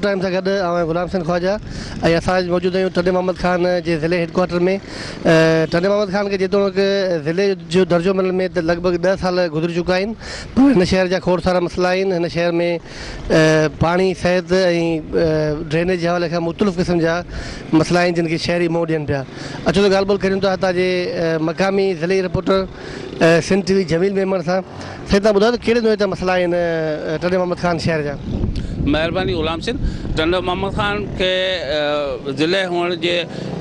Time سان گڏ آئون آهيان غلام حسين خواجه ۽ اسان اڄ موجود آهيون ٽنڊي محمد خان جي ضلعي هيڊ ڪوارٽر ۾ ٽنڊي محمد خان کي جيتوڻيڪ ضلعي جو درجو ملڻ ۾ ته لڳ ڀڳ ڏهه سال گذري چڪا آهن پر هن شهر جا کوڙ سارا مسئلا آهن هن شهر ۾ پاڻي صحت ۽ ڊرينيج جي حوالي کان مختلف قسم جا مسئلا آهن جن کي شهري منهن ڏين پيا اچو ته ڳالهه ٻولهه ڪريون ٿا هتان جي مقامي ضلعي رپورٽر سنڌ ٽي وي جميل ميمڻ سان. سائين توهان ٻڌايو ته ڪهڙي نوعيت جا مسئلا آهن ٽنڊي محمد خان شهر جا؟ مهرباني غلام حسين. ٽنڊو محمد خان کي ضلعي هئڻ جي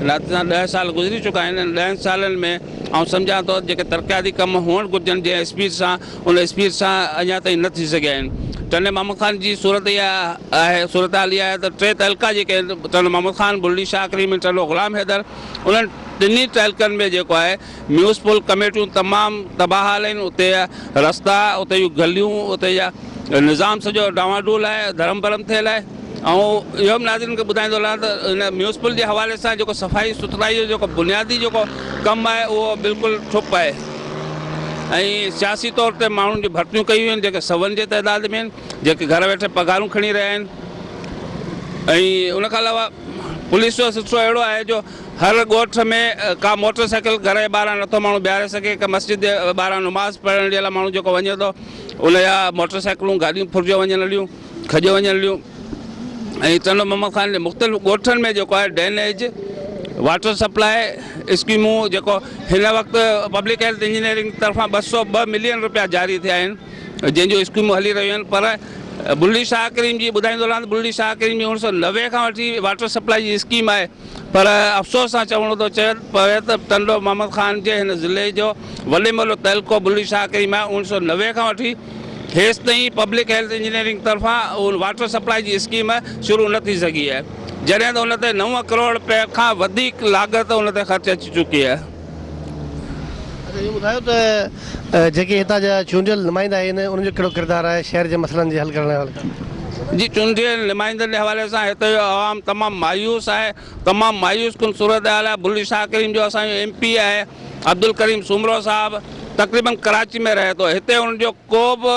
ناتي سان ڏهه سال گذري چڪا آهن انهن ڏهن سالن ۾ آئون سمجهان ٿو جيڪي ترقياتي ڪم هئڻ گهرجن جنهن اسپيڊ سان ان اسپيڊ سان اڃا تائين نه ٿي سگهيا آهن. ٽنڊي محمد خان جي صورت اها آهي صورتحال اها آهي ته ٽي تعلقا جيڪي آهن ٽنڊو محمد خان، بلڙي شاهه ڪريم ۽ ٽنڊو غلام حيدر انهن ٽنهي تعلقن ۾ جيڪو آهي ميونسپل ڪميٽيون تمام تباهه حال آهن، اتي جا رستا، اتي جون گليون، اتي جا نظام سڄو ڊانواڊول آهي، درهم برهم ٿيل آهي ۽ اهو به ناظرين کي ٻڌائيندو هلان ته هن ميونسپل جي حوالي سان جيڪو صفائي سٿرائي جو جيڪو بنيادي جيڪو ڪم آهي اهو بلڪل ٺپ آهي ۽ سياسي طور تي ماڻهن جون ڀرتيون ڪيون ويون آهن جيڪي سون جي تعداد ۾ آهن جيڪي گهر ويٺي پگهارون کڻي رهيا آهن ۽ ان کان علاوه پوليس جو سلسلو اهڙو آهي جو هر ڳوٺ ۾ ڪا موٽر سائيڪل گهر جي ٻاهران نٿو ماڻهو بيهاري سگهي، ڪا مسجد جي ٻاهران نماز پڙهڻ جي لاء ماڻهو جيڪو وڃي ٿو ان جا موٽر سائيڪلون گاڏيون ڦرجيو وڃن هليون کڄيو وڃن هليون ۽ ٽنڊو محمد خان جي مختلف ڳوٺن ۾ جيڪو آهي ڊرينيج واٽر سپلاء اسڪيمون جيڪو هن وقت پبلڪ هيلٿ انجنيئرنگ طرفان 202 ملين روپيا جاري ٿيا آهن جنهن جون اسڪيمون هلي رهيون آهن پر بلڙي شاهه ڪريم جي ٻڌائيندو هلان ته بلڙي شاهه ڪريم جي 1990 کان وٺي واٽر سپلاء جي اسڪيم آهي پر افسوس سان چوڻو ٿو پوي ته ٽنڊو محمد خان جي هن ضلعي جو وڏي ۾ وڏو تعلقو بلڙي شاهه ڪريم آهي 1990 کان وٺي هيستائين پبلڪ هيلٿ انجنيئرنگ طرفان واٽر سپلاء جي اسڪيم شروع نه ٿي سگهي آهي جڏهن ته ان تي 9 ڪروڙ رپين کان وڌيڪ لاڳت ان تي خرچ اچي چڪي آهي. اچا اهو ٻڌايو ته جيڪي هتان جا چونڊيل نمائندا آهن انهن جو ڪهڙو ڪردار آهي شهر جي مسئلن جي حل ڪرڻ جي حوالي سان؟ جي چونڊيل نمائندن جي حوالي سان هتي جو عوام تمام مايوس آهي تمام مايوس ڪن صورتحال آهي بلڙي شاهه ڪريم جو اسان جو ايم پي آهي عبدالڪريم سومرو صاحب تقريبن ڪراچي ۾ رهي ٿو هتي ان جو ڪو به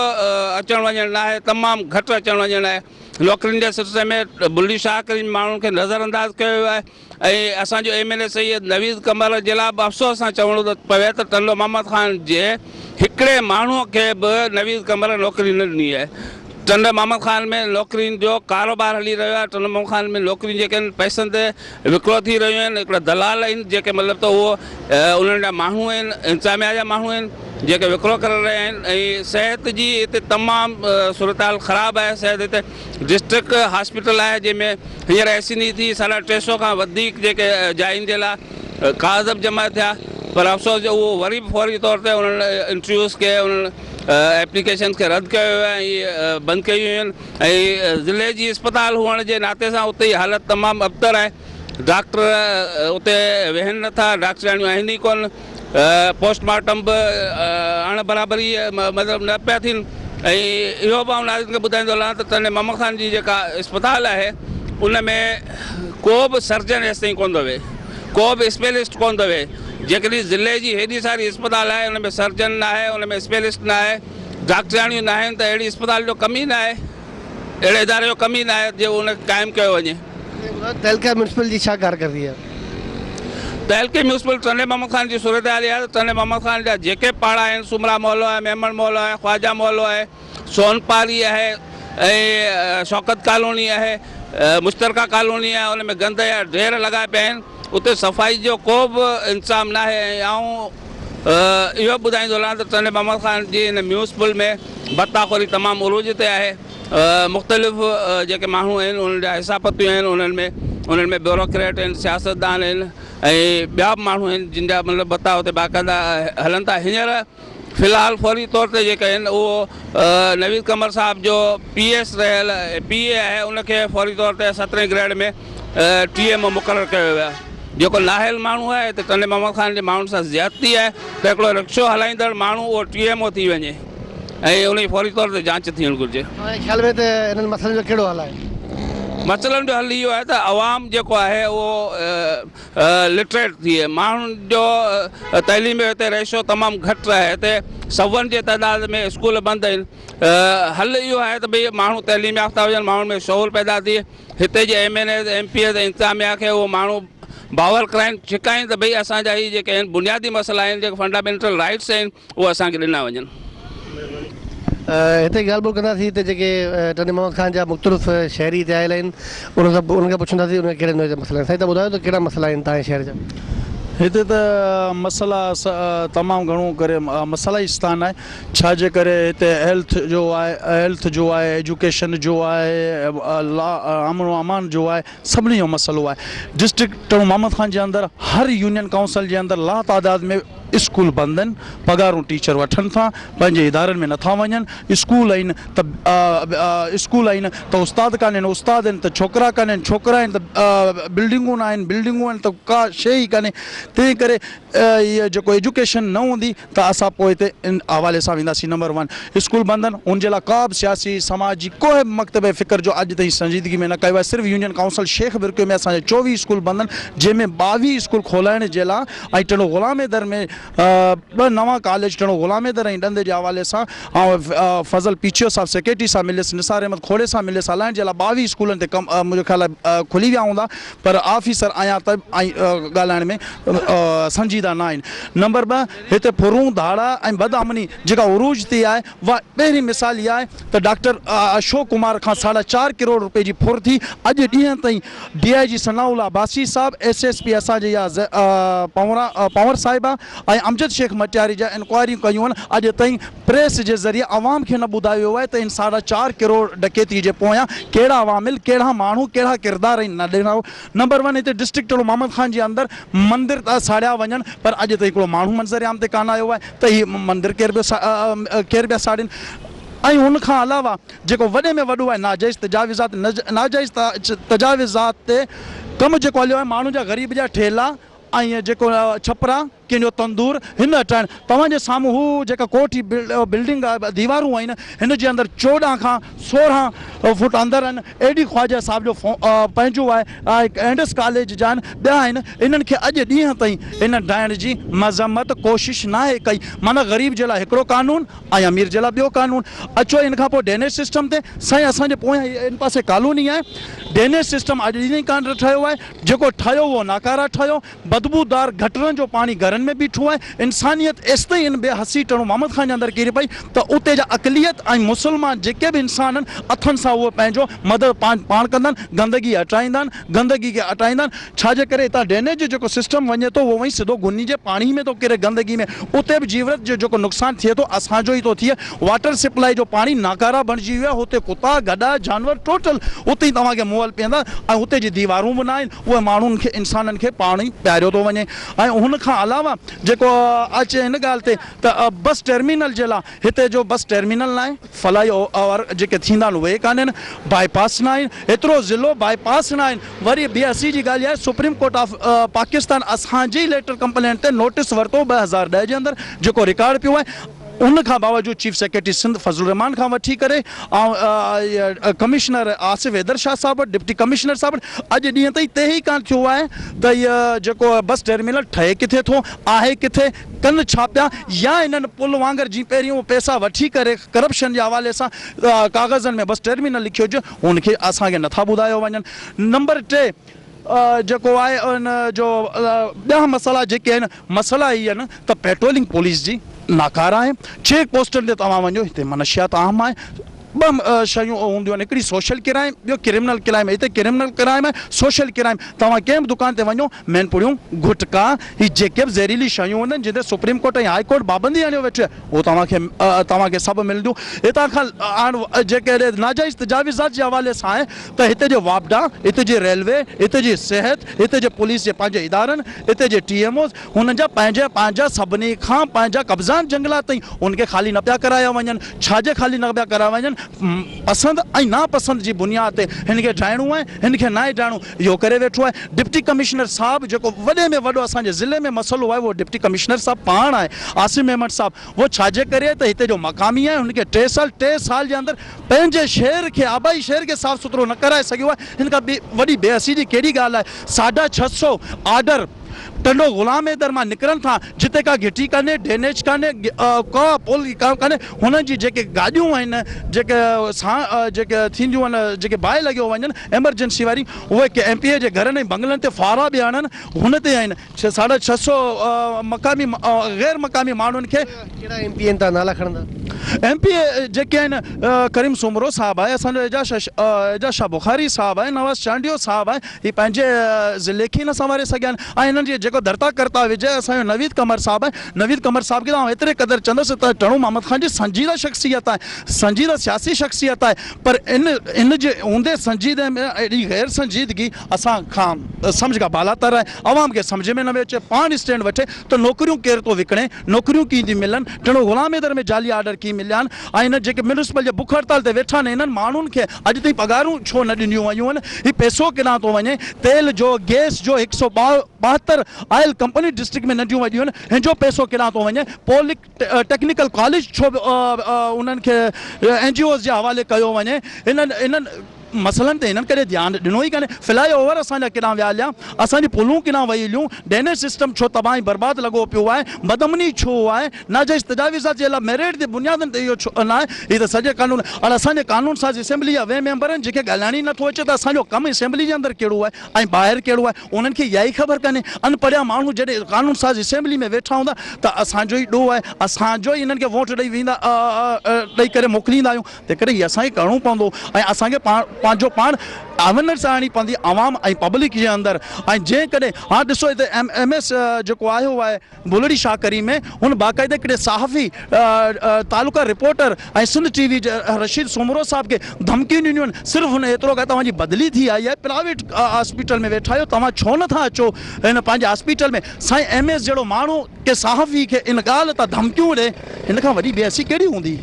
اچڻ وڃڻ ناهي تمام گهٽ اچڻ وڃڻ آهي نوڪرين جي سلسلي ۾ بلڙي شاهه ڪريم ماڻهن کي نظر انداز ڪيو ويو آهي ۽ اسان جو M N A Syed Naveed Qamar جي لاء به افسوس سان چوڻو ٿو پوي ته ٽنڊو محمد خان جي هڪڙي ماڻهو کي به نويد قمر نوڪري نه ڏني آهي. ٽنڊو محمد خان ۾ نوڪرين جو ڪاروبار هلي رهيو آهي، ٽنڊو محمد خان ۾ نوڪريون جيڪي آهن پئسن تي وڪرو ٿي رهيون آهن، هڪڙا دلال آهن جيڪي مطلب ته اهو انهن جا ماڻهو آهن انتظاميا جا ماڻهو آهن جيڪي وڪرو ڪري رهيا آهن ۽ صحت جي هتي تمام صورتحال خراب آهي، صحت هتي ڊسٽرڪٽ هاسپيٽل آهي جنهن ۾ هينئر ايس اين اي ٿي ساڍا ٽي سو کان وڌيڪ جيڪي جاين جي لاء ڪاغذ به جمع ٿيا پر افسوس جو اهو وري به فوري طور تي انهن انٽرويوز کي انهن ايپليڪيشنز کي رد ڪيو ويو آهي ۽ بند ڪيون ويون آهن ۽ ضلعي جي اسپتال هئڻ جي ناتي سان اتي جي حالت تمام ابتر آهي ڊاڪٽر اتي ويهن نٿا ڊاڪٽرياڻيون آهن ئي ڪونه پوسٽ مارٽم به اڻ برابري مطلب نه پيا ٿين ۽ اهو به آئون ناظرين کي ٻڌائيندو هلان ته ٽنڊي محمد خان جي جيڪا اسپتال آهي ان ۾ ڪو به سرجن هيستائين ڪونه ٿو ويهي ڪو به اسپيلسٽ ڪونه ٿو ويهي جيڪڏهن ضلعي جي هيڏي ساري اسپتال آهي ان ۾ سرجن نه آهي ان ۾ اسپيلسٽ نه آهي ڊاڪٽرياڻيون نه آهن ته اهڙي اسپتال جو ڪم ئي نه آهي اهڙي اداري جو ڪم ئي نه آهي جو ان کي قائم ڪيو وڃي. تعلقه ميونسپل جي ڇا ڪارڪردگي آهي؟ تعلقي ميونسپل ٽنڊي محمد خان جي صورتحال اها آهي ته ٽنڊي محمد خان جا جيڪي پاڙا آهن سومرا محلو آهي، ميمڻ محلو آهي، خواجه محلو آهي، سون پاري آهي ۽ شوڪت ڪالوني آهي، مشترڪه ڪالوني آهي ان ۾ گند جا ڍير لڳا پيا آهن اتي صفائي جو ڪو به انتظام ناهي ۽ آئون اهو به ٻڌائيندو هلان ته ٽنڊي محمد خان جي هن ميونسپل ۾ ڀتا خوري تمام عروج تي آهي مختلف جيڪي ماڻهو آهن انهن جا حصا پتيون آهن انهن ۾ انهن ۾ بيوروڪريٽ آهن سياستدان آهن ۽ ٻيا به ماڻهو آهن جن جا مطلب ڀتا اتي باقاعده هلن ٿا هينئر في الحال فوري طور تي جيڪي آهن اهو نويد قمر صاحب جو پي ايس رهيل پي اي آهي ان کي فوري طور تي سترهين گريڊ ۾ ٽي ايم او مقرر ڪيو ويو آهي جيڪو نااهل ماڻهو آهي هتي ٽنڊي محمد خان جي ماڻهن سان زيادتي آهي ته هڪڙو رڪشو هلائيندڙ ماڻهو اهو ٽي ايم او ٿي وڃي ۽ ان جي فوري طور تي جانچ ٿيڻ گهرجي. توهان جي خيال ۾ ته انهن مسئلن جو ڪهڙو حل آهي؟ مسئلن جو حل اهو آهي ته عوام جيڪو آهي اهو لٽريٽ ٿئي ماڻهن جو تعليم جو هتي ريشو تمام گهٽ آهي هتي سون جي تعداد ۾ اسڪول بند آهن حل اهو آهي ته ڀئي ماڻهو تعليم يافته هجن، ماڻهن ۾ شعور پيدا ٿئي، هتي جي M N As, M P As ۽ انتظاميا کي اهو ماڻهو باور ڪرائين، ڇڪائين ته ڀئي اسان جا هي جيڪي آهن بنيادي مسئلا آهن، جيڪي فنڊامينٽل رائيٽس آهن اهي اسان کي ڏنا وڃن. هتي ڳالهه ٻولهه ڪنداسين هتي جيڪي ٽنڊي محمد خان جا مختلف شهري هتي آيل آهن انهن سان انهن کان پڇنداسين انهن کي ڪهڙي نوع جا مسئلا آهن. سائين توهان ٻڌايو ته ڪهڙا مسئلا آهن توهان جي شهر جا. هتي ته مسئلا تمام گهڻو ڪري مسئلا ئي ستان آهي ڇا جي ڪري هتي هيلٿ جو آهي هيلٿ جو آهي ايجوڪيشن جو آهي لا امن و امان جو آهي سڀني جو مسئلو آهي ڊسٽرڪٽ ٽنڊو محمد خان جي اندر هر يونين ڪائونسل جي اندر لا تعداد ۾ اسڪول بند آهن پگهارون ٽيچر وٺن ٿا پنهنجي ادارن ۾ نٿا وڃن اسڪول آهن ته اسڪول آهن ته استاد ڪانهن استاد آهن ته ڇوڪرا ڪانهن ڇوڪرا آهن ته بلڊنگون نه آهن بلڊنگون آهن ته ڪا شيء ئي ڪانهي تنهن ڪري هي جيڪو ايجوڪيشن نه هوندي ته اسان پوء هتي ان حوالي سان وينداسين نمبر ون اسڪول بند آهن ان جي لاء ڪا به سياسي سماجي ڪو به مڪتب فڪر جو اڄ تائين سنجيدگي ۾ نه ڪيو آهي صرف يونين ڪائونسل شيخ برڪيو ۾ اسان جا 24 اسڪول بند آهن جنهن ۾ 22 اسڪول کولائڻ جي لاء ۽ ٽنڊو غلام حيدر ۾ ٻه نوان ڪاليج ٽنڊو غلام حيدر ۽ ڏندي جي حوالي سان آئون فضل پيچيو صاحب سيڪريٽري سان مليس نثار احمد کوڙي سان مليس هلائڻ جي لاء 22 اسڪولن تي ڪم منهنجو خيال آهي کلي ويا هوندا پر آفيسر اڃا تائين ڳالهائڻ ۾ سنجيده نه آهن. نمبر 2 هتي ڦرون، ڌاڙا ۽ بدامني جيڪا عروج تي آهي اها پهرين مثال اها آهي ته ڊاڪٽر اشوڪ ڪمار کان ساڍا چار ڪروڙ روپين جي ڦر ٿي اڄ ڏينهن تائين D I G Sanaullah Abbasi صاحب، ايس ايس پي اسان جي اها پنور صاحبه ۽ امجد شيخ مٽياري جا انڪوائريون ڪيون آهن اڄ تائين پريس جي ذريعي عوام کي نه ٻڌايو ويو آهي ته ان ساڍا چار ڪروڙ ڊڪيتي جي پويان ڪهڙا عوامل، ڪهڙا ماڻهو، ڪهڙا ڪردار ۽ نه ڏنا نمبر ون هتي ڊسٽرڪٽ ٽنڊو محمد خان جي اندر مندر ته ساڙيا وڃن پر اڄ تائين هڪڙو ماڻهو منظر عام تي ڪانه آيو آهي ته هي مندر ڪير پيو ڪير پيا ساڙين ۽ ان کان علاوه جيڪو وڏي ۾ وڏو آهي ناجائز تجاوزات ناجائز تجاوزات تي ڪم جيڪو هليو آهي ماڻهن جا غريب جا ٺيلا ۽ جيڪو ڇپرا ڪنهن جو تندور هن هٽائڻ توهان جي سامهون هو جيڪا ڪوٺي بلڊنگ ديوارون آهن هن جي اندر 14 کان 16 فوٽ اندر آهن اي ڊي خواجه صاحب جو پنهنجو آهي اينڊس ڪاليج جا آهن ٻيا آهن انهن کي اڄ ڏينهن تائين ان ڊاهڻ جي مذمت ڪوشش ناهي ڪئي معنيٰ غريب جي لاء هڪڙو قانون ۽ امير جي لاء ٻيو قانون اچو ان کان پوء ڊرينيج سسٽم تي سائين اسان جي پويان ان پاسي ڪالوني آهي ڊرينيج سسٽم اڄ ڏينهن تائين ڪانه ٺهيو آهي جيڪو ٺهيو اهو ناڪاره ٺهيو بدبودار گٽرن جو پاڻي گهرن ۾ بيٺو آهي، انسانيت ايستائين ان بي حسي ٽنڊو محمد خان جي اندر ڪري پئي ته اتي جا اقليت ۽ مسلمان جيڪي به انسان آهن اٿن سان اهي پنهنجو مدد پاڻ پاڻ ڪندا آهن، گندگي هٽائيندا آهن، گندگي کي هٽائيندا آهن، ڇا جي ڪري هتان ڊرينيج جو جيڪو سسٽم وڃي ٿو اهو وڃي سڌو گني جي پاڻي ۾ ٿو ڪري گندگي ۾ اتي به جيورت جو جيڪو نقصان ٿئي ٿو اسان جو ئي ٿو ٿئي، واٽر سپلائي جو پاڻي ناڪاره بڻجي ويو آهي، هتي ڪتا، گڏا، جانور ٽوٽل اتي ئي توهان کي مئل پيندا ۽ اتي جي ديوارون به نه آهن. اهي ماڻهن کي انسانن کي پاڻي پياريو ٿو وڃي ۽ ان کان علاوه جيڪو اچي هن ڳالهه تي ته بس ٽرمينل جي لاء هتي جو بس ٽرمينل ناهي فلائي اوور جيڪي ٿيندا آهن اهي ڪانهن بائي پاس ناهن ايترو ضلعو بائي پاس ناهن وري بي حسي جي ڳالهه اها آهي سپريم ڪورٽ آف پاڪستان اسان جي ليٽر ڪمپلينٽ تي نوٽس ورتو 2010 جي اندر جيڪو رڪارڊ پيو آهي ان کان باوجود چيف سيڪريٽري سنڌ فضل الرحمان کان وٺي ڪري ڪمشنر آصف حيدر شاهه صاحب وٽ ڊپٽي ڪمشنر صاحب وٽ اڄ ڏينهن تائين طئي ئي ڪانه ٿيو آهي ته هي جيڪو بس ٽرمينل ٺهي ڪٿي ٿو آهي ڪٿي ڪن ڇا پيا يا انهن پل وانگر جيئن پهرين اهي پئسا وٺي ڪري ڪرپشن جي حوالي سان ڪاغذن ۾ بس ٽرمينل لکيو هجي ان کي اسان کي نٿا ٻڌايو وڃن نمبر 3 جيڪو آهي ان جو ٻيا مسئلا جيڪي آهن مسئلا هي آهن ته پيٽرولنگ پوليس جي ناڪاره آهي چيڪ پوسٽن تي توهان وڃو هتي منشيات عام آهي ٻه شيون هونديون آهن هڪڙي سوشل ڪرائم ٻيو ڪرمنل ڪرائم هتي ڪرمنل ڪرائم آهي سوشل ڪرائم توهان ڪنهن به دڪان تي وڃو مين پڙيون گٽڪا هي جيڪي به زهريلي شيون هونديون آهن جن تي سپريم ڪورٽ ۽ هائي ڪورٽ پابندي هڻيو ويٺي آهي اهو توهان کي توهان کي سڀ ملنديون هتان کان هاڻ جيڪڏهن ناجائز تجاويزات جي حوالي سان آهي ته هتي جي واپڊا، هتي جي ريلوي، هتي جي صحت، هتي جي پوليس جي پنهنجي ادارن، هتي جي ٽي ايم اوز هنن جا پنهنجا پنهنجا سڀني کان پنهنجا قبضا آهن جنگلات تائين ان کي خالي نه پيا ڪرايا وڃن ڇا جي خالي نه پيا ڪرايا وڃن پسند ۽ ناپسند جي بنياد تي هن کي ڊاهڻو آهي هن کي ناهي ڊاهڻو اهو ڪري ويٺو آهي ڊپٽي ڪمشنر صاحب جيڪو وڏي ۾ وڏو اسان جي ضلعي ۾ مسئلو آهي اهو ڊپٽي ڪمشنر صاحب پاڻ آهي عاصم احمد صاحب اهو ڇا جي ڪري آهي ته هتي جو مقامي آهي هن کي 3 سال 3 سال جي اندر پنهنجي شهر کي آبائي شهر کي صاف سٿرو نه ڪرائي سگهيو آهي هن کان ٻي وڏي بي حسي جي ڪهڙي ڳالهه آهي 650 آرڊر ٽنڊو غلام حيدر مان نڪرن ٿا جتي ڪا گهٽي ڪانهي، ڊرينيج ڪانهي، ڪا پل ڪانهي، هنن جي جيڪي گاڏيون آهن جيڪي سان جيڪي ٿينديون آهن جيڪي باهه لڳيو وڃن ايمرجنسي واري اهي ڪي ايم پي اي جي گهرن ۽ بنگلن تي ڦوهارا به هڻن هن تي آهن ساڍا 600 مقامي غير مقامي ماڻهن کي. ڪهڙا ايم پي اي آهن توهان نالا کڻندا. ايم پي اي جيڪي آهن ڪريم سومرو صاحب آهي اسان جو اعجاز شاهه بخاري صاحب آهي نواز چانڊيو صاحب آهي هي پنهنجي ضلعي کي ئي نه سنواري سگهيا آهن ۽ هنن جي جيڪو ڌرتا ڪرتا وجهه اسان جو نويد قمر صاحب آهي نويد قمر صاحب کي ته آئون ايتري قدر چوندس ته ٽنڊو محمد خان جي سنجيده شخصيت آهي سنجيده سياسي شخصيت آهي پر ان ان جي هوندي سنجيده ۾ اهڙي غير سنجيدگي اسان کان سمجهه کان بالاتر آهي عوام کي سمجهه ۾ نه پيو اچي پاڻ اسٽينڊ وٺي ته نوڪريون ڪير ٿو وڪڻي نوڪريون ڪيئن ٿيون ملن ٽنڊو غلام حيدر ۾ جعلي آرڊر ڪيئن مليا آهن ۽ هن جيڪي ميونسپل جي بک هڙتال تي ويٺا آهن انهن ماڻهن کي اڄ تائين پگهارون ڇو نه ڏنيون ويون آهن هي پئسو ڪيڏانهن ٿو وڃي تيل جو گئس جو هڪ سو 72 آئل ڪمپنيون ڊسٽرڪٽ ۾ ننڍيون وڏيون آهن هن جو پئسو ڪيڏانهن ٿو وڃي پولي ٽيڪنيڪل ڪاليج ڇو انهن کي اين جي اوز جي حوالي ڪيو وڃي انهن انهن مسئلن تي هنن ڪڏهن ڌيان ڏنو ئي ڪانهي. فلائي اوور اسان جا ڪيڏانهن ويا هليا، اسان جي پلون ڪيڏانهن وئي هليون، ڊرينيج سسٽم ڇو تباهه ۽ برباد لڳو پيو آهي، بدامني ڇو آهي، ناجائز تجاويزات جي لاء ميرٽ جي بنيادن تي اهو ڇو ناهي، هي ته سڄي قانون هاڻ اسان جي قانون ساز اسيمبلي جا 20 ميمبرن جن کي ڳالهائڻ ئي نٿو اچي ته اسان جو ڪم اسيمبلي جي اندر ڪهڙو آهي ۽ ٻاهر ڪهڙو آهي انهن کي اها ئي خبر ڪانهي، ان پڙهيا ماڻهو جڏهن قانون ساز اسيمبلي ۾ ويٺا هوندا ته اسان جو ئي ڏوهه آهي، اسان جو ئي انهن کي ووٽ ڏئي ويندا ڏئي ڪري موڪليندا آهيون. تنهنڪري هي اسان کي ڪرڻو پوندو ۽ اسان کي پاڻ پنهنجو پاڻ اويرنس آڻڻي پوندي عوام ۽ پبلڪ جي اندر ۽ جيڪڏهن هاڻ ڏسو هتي ايم ايس جيڪو آيو آهي بلڙي شاهه ڪريم ۾ هن باقاعده هڪڙي صحافي تعلقه رپورٽر ۽ سنڌ ٽي وي جي رشيد سومرو صاحب کي ڌمڪيون ڏنيون آهن صرف هن ايترو ڪيو توهان جي بدلي ٿي آئي آهي پرائيويٽ هاسپيٽل ۾ ويٺا آهيو توهان ڇو نٿا اچو هن پنهنجي هاسپيٽل ۾ سائين ايم ايس جهڙو ماڻهو ڪنهن صحافي کي ان ڳالهه تان ڌمڪيون ڏي، هن کان وڏي بي حسي ڪهڙي هوندي؟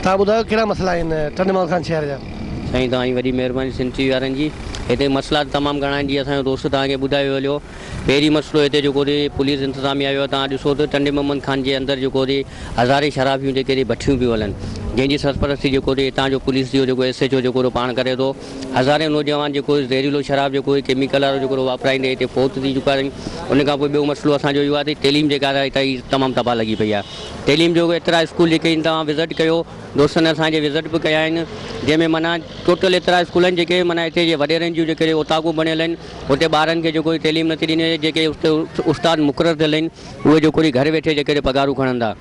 توهان ٻڌايو ڪهڙا مسئلا آهن ٽنڊي محمد خان شهر جا؟ سائين توهان جي وڏي مهرباني سنڌ ٽي وي وارن جي هتي مسئلا ته تمام گهڻا آهن جيئن اسان جو دوست توهان کي ٻڌائي ويو هليو پهرين مسئلو هتي جيڪو هتي پوليس انتظاميا جو آهي توهان ڏسو ته ٽنڊي محمد خان جي اندر جيڪو هتي هزارين شرابيون جيڪي هتي بٺيون پيون هلن جنهن جي سرپرستي جيڪو هتي هتان جو پوليس جو جيڪو ايس ايڇ او جيڪو پاڻ ڪري ٿو هزارين نوجوان جيڪو زهريلو شراب جيڪو هي ڪيميڪل وارو جيڪو واپرائيندي هتي فوت ٿي چڪا آهن ان کان پوء ٻيو مسئلو اسان جو اهو آهي ته تعليم جيڪا آهي هتان جي تمام تباهه لڳي پئي آهي تعليم جو ايترا اسڪول جيڪي آهن توهان وزٽ ڪيو دوستن اسان جي وزٽ به ڪيا آهن جنهن ۾ معنيٰ ٽوٽل ايترا اسڪول آهن جيڪي معنيٰ هتي جي وڏيرن جون جيڪي اوطاقون بڻيل آهن اتي ٻارن کي جيڪو تعليم نٿي ڏني وڃي جيڪي استاد مقرر ٿيل آهن اهي جيڪو گهر ويٺي جيڪي پگهارون کڻن ٿا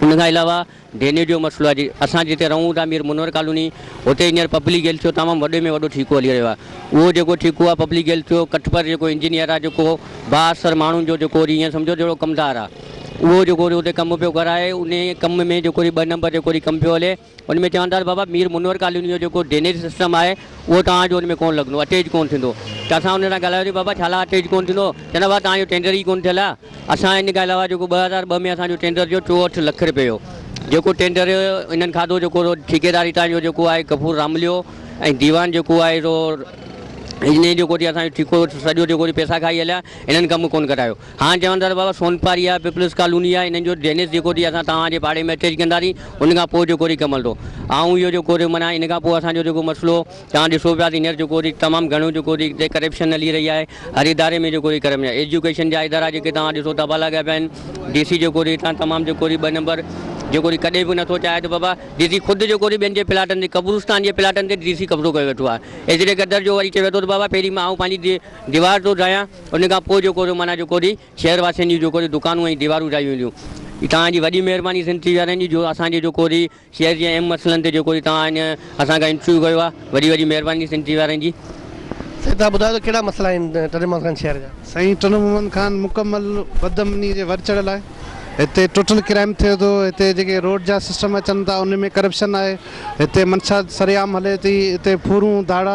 ان کان علاوه ڊرينيج جو مسئلو آهي اسان جتي رهون ٿا مير منور ڪالوني اتي هينئر پبلڪ هيلٿ جو تمام وڏي ۾ وڏو ٺيڪو هلي رهيو آهي اهو جيڪو ٺيڪو آهي پبلڪ هيلٿ جو ڪٺپر جيڪو انجنيئر آهي جيڪو بااثر ماڻهن جو جيڪو وري ائين سمجهو جهڙو ڪمدار آهي اهو جيڪو وري اتي ڪم پيو ڪرائي ان ڪم ۾ جيڪو وري ٻه نمبر جيڪو وري ڪم پيو هلي ان ۾ چون ٿا ته بابا مير منور ڪالوني جو جيڪو ڊرينيج سسٽم آهي اهو توهان جو ان ۾ ڪونه لڳندو اٽيچ ڪونه ٿيندو ته اسان ان سان ڳالهايوسين بابا ڇا لاء اٽيچ ڪونه ٿيندو چون ٿا بابا توهان جو ٽينڊر ئي ڪونه ٿيل آهي اسان ان کان علاوه جيڪو 2002 ۾ اسان جو ٽينڊر ٿيو 64 لک رپين جو جيڪو ٽينڊر انهن کاڌو جيڪو ٺيڪيدار هتان جو جيڪو آهي غفور رامليو ۽ ديوان جيڪو آهي سو انهي جيڪو ٿي اسان جو ٺيڪو سڄو جيڪو ٿي پئسا کائي هليا انهن ڪم ڪونه ڪرايو هاڻ چون ٿا ته بابا سون پاري آهي پيپلز ڪالوني آهي انهن جو ڊرينيج جيڪو ٿي اسان توهان جي پاڙي ۾ اٽيچ ڪنداسين ان کان پوء جيڪو ٿي ڪم هلندو آئون اهو جيڪو ٿي معنيٰ ان کان پوء اسان جو جيڪو مسئلو توهان ڏسو پيا ته هينئر جيڪو هتي تمام گهڻو جيڪو هتي ڪرپشن هلي رهي آهي هر اداري ۾ جيڪو هتي ڪرپشن آهي ايجوڪيشن جا ادارا جيڪي توهان ڏسو تباهه لڳا پيا آهن ڊي سي جيڪو هتي هتان تمام جيڪو هتي ٻه نمبر جيڪو هتي ڪڏهن به نٿو چاهي ته بابا ڊي سي خود جيڪو هتي ٻين جي پلاٽن تي قبرستان جي پلاٽن تي ڊي سي قبضو ڪيو ويٺو آهي ايتري قدر جو وري چوي ٿو ته بابا پهرين مان آئون پنهنجي ديوار ٿو ڊاهيان ان کان پوء جيڪو معنيٰ جيڪو هتي شهر واسين جون جيڪو هتي دڪانون ۽ ديوارون ڊاهيون وينديون توهان جي وڏي مهرباني سنڌ ٽي وي وارن جي جو اسان جي جيڪو هتي شهر جي اهم مسئلن تي جيڪو توهان هن اسان کان انٽرويو ڪيو آهي وڏي وڏي مهرباني سنڌ ٽي وي وارن جي. سائين توهان ٻڌايو ته ڪهڙا مسئلا آهن ٽنڊي محمد خان شهر جا. سائين ٽنڊو محمد خان مڪمل بدامني جي ور چڙهيل آهي هتي ٽوٽل ڪرائيم ٿئي ٿو هتي جيڪي روڊ جا سسٽم اچن ٿا ان ۾ ڪرپشن آهي هتي منشا سرعام هلي ٿي هتي ڦورون ڌاڙا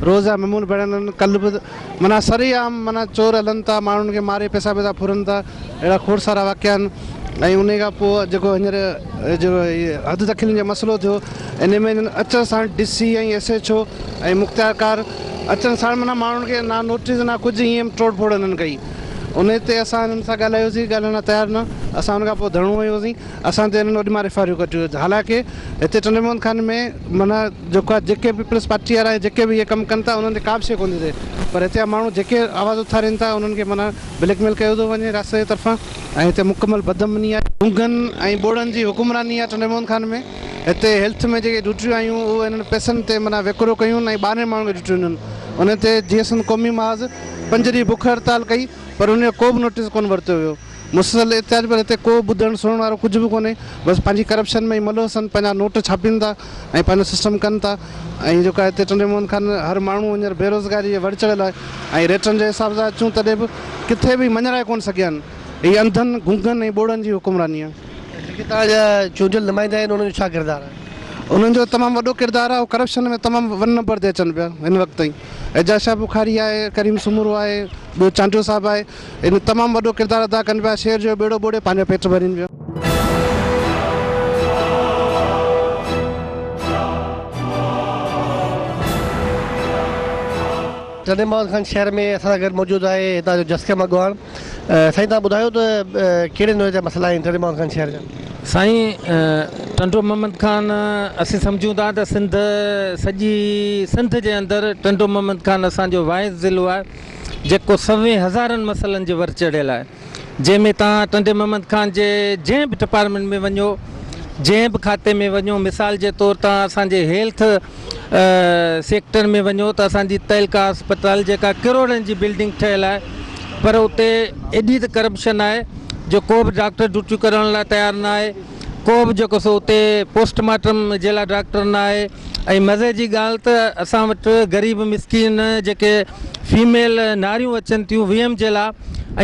روز جا معمول بڻيل آهن ڪلهه به معنيٰ سرعام معنيٰ چور هلن ٿا ماڻهن کي ماري پئسا پئسا ڦرن ٿا اهڙا کوڙ سارا واقعا آهن ۽ انهي کان پوء جيڪو هينئر جيڪو هي حد دخلين جو مسئلو ٿيو انهي ۾ اچڻ ساڻ D C ۽ S H O ۽ مختيارڪار اچڻ ساڻ معنيٰ ماڻهن کي نا نوٽيس نا ڪجهه ائين ٽوڙ ڦوڙ هنن ڪئي ان تي اسان انهن سان ڳالهايوسين ڳالهائڻ لاء تيار نه اسان ان کان پوء ڌرڻو هنيوسين اسان تي انهن وڏي مار ايف I آريون ڪٽيون حالانڪه هتي ٽنڊي محمد خان ۾ معنيٰ جيڪو آهي جيڪي به پيپلز پارٽي وارا ۽ جيڪي به اهي ڪم ڪن ٿا انهن تي ڪا به شيء ڪونه ٿي ٿئي پر هتي جا ماڻهو جيڪي آواز اٿارين ٿا انهن کي معنيٰ بليڪ ميل ڪيو ٿو وڃي رياست جي طرفان ۽ هتي مڪمل بدامني آهي. گونگن ۽ ٻوڙن جي حڪمراني آهي ٽنڊي محمد خان ۾ هتي هيلٿ ۾ جيڪي ڊيوٽيون آيون اهي انهن پئسن تي معنيٰ وڪرو ڪيون ۽ ٻارهن ماڻهن کي ڊيوٽيون ڏنن ان تي جيئي سنڌ قومي محاذ پنج ڏينهن بک هڙتال ڪئي پر ان جو ڪو به نوٽيس ڪونه ورتو ويو. مسلسل احتجاج پر هتي ڪو ٻڌڻ سڻڻ وارو ڪجهه به ڪونهي بس پنهنجي ڪرپشن ۾ ئي ملوث آهن پنهنجا نوٽ ڇاپين ٿا ۽ پنهنجو سسٽم ڪن ٿا ۽ جيڪو آهي هتي ٽنڊي محمد خان هر ماڻهو هينئر بيروزگاري جي ور چڙهيل آهي ۽ ريٽن جي حساب سان اچون تڏهن به ڪٿي به مڃرائي ڪونه سگهيا آهن هي انڌن گونگن ۽ ٻوڙن جي حڪمراني آهي. جيڪي توهان جا چونڊيل نمائندا آهن انهن جو ڇا ڪردار آهي؟ انهن جو تمام وڏو ڪردار آهي هو ڪرپشن ۾ تمام ون نمبر تي اچن پيا هن وقت تائين اعجاز شاهه بخاري آهي ڪريم سومرو آهي ٻيو چانڊيو صاحب آهي ان تمام وڏو ڪردار ادا ڪن پيا شهر جو ٻيڙو ٻوڙي پنهنجو پيٽ ڀرين پيا. ٽنڊي محمد خان شهر ۾ اسان سان گڏ موجود آهي هتان جو جسقم اڳواڻ سائين توهان ٻڌايو ته ڪهڙي نوع جا مسئلا آهن ٽنڊي محمد خان شهر جا. سائين ٽنڊو محمد خان اسين سمجهون ٿا ته سنڌ سڄي سنڌ جي اندر ٽنڊو محمد خان اسان جو واحد ضلعو آهي جيڪو سوين هزارن مسئلن جي ور چڙهيل آهي جنهن ۾ توهان ٽنڊي محمد خان جي جنهن به ڊپارٽمينٽ ۾ وڃو جنهن به کاتي ۾ وڃو مثال جي طور توهان اسان جي هيلٿ سيڪٽر ۾ وڃو ته اسان جي تعلقه اسپتال جيڪا ڪروڙن جي بلڊنگ ٺهيل آهي پر اتي ايڏي ته ڪرپشن آهي جو ڪو به ڊاڪٽر ڊيوٽيون ڪرڻ لاء تيار نه آهي ڪو به جيڪو سو اتي پوسٽ مارٽم جي لاء ڊاڪٽر نه آهي ۽ مزي جي ڳالهه ته اسان وٽ غريب مسڪين جيڪي فيميل ناريون اچن ٿيون ويم جي لاء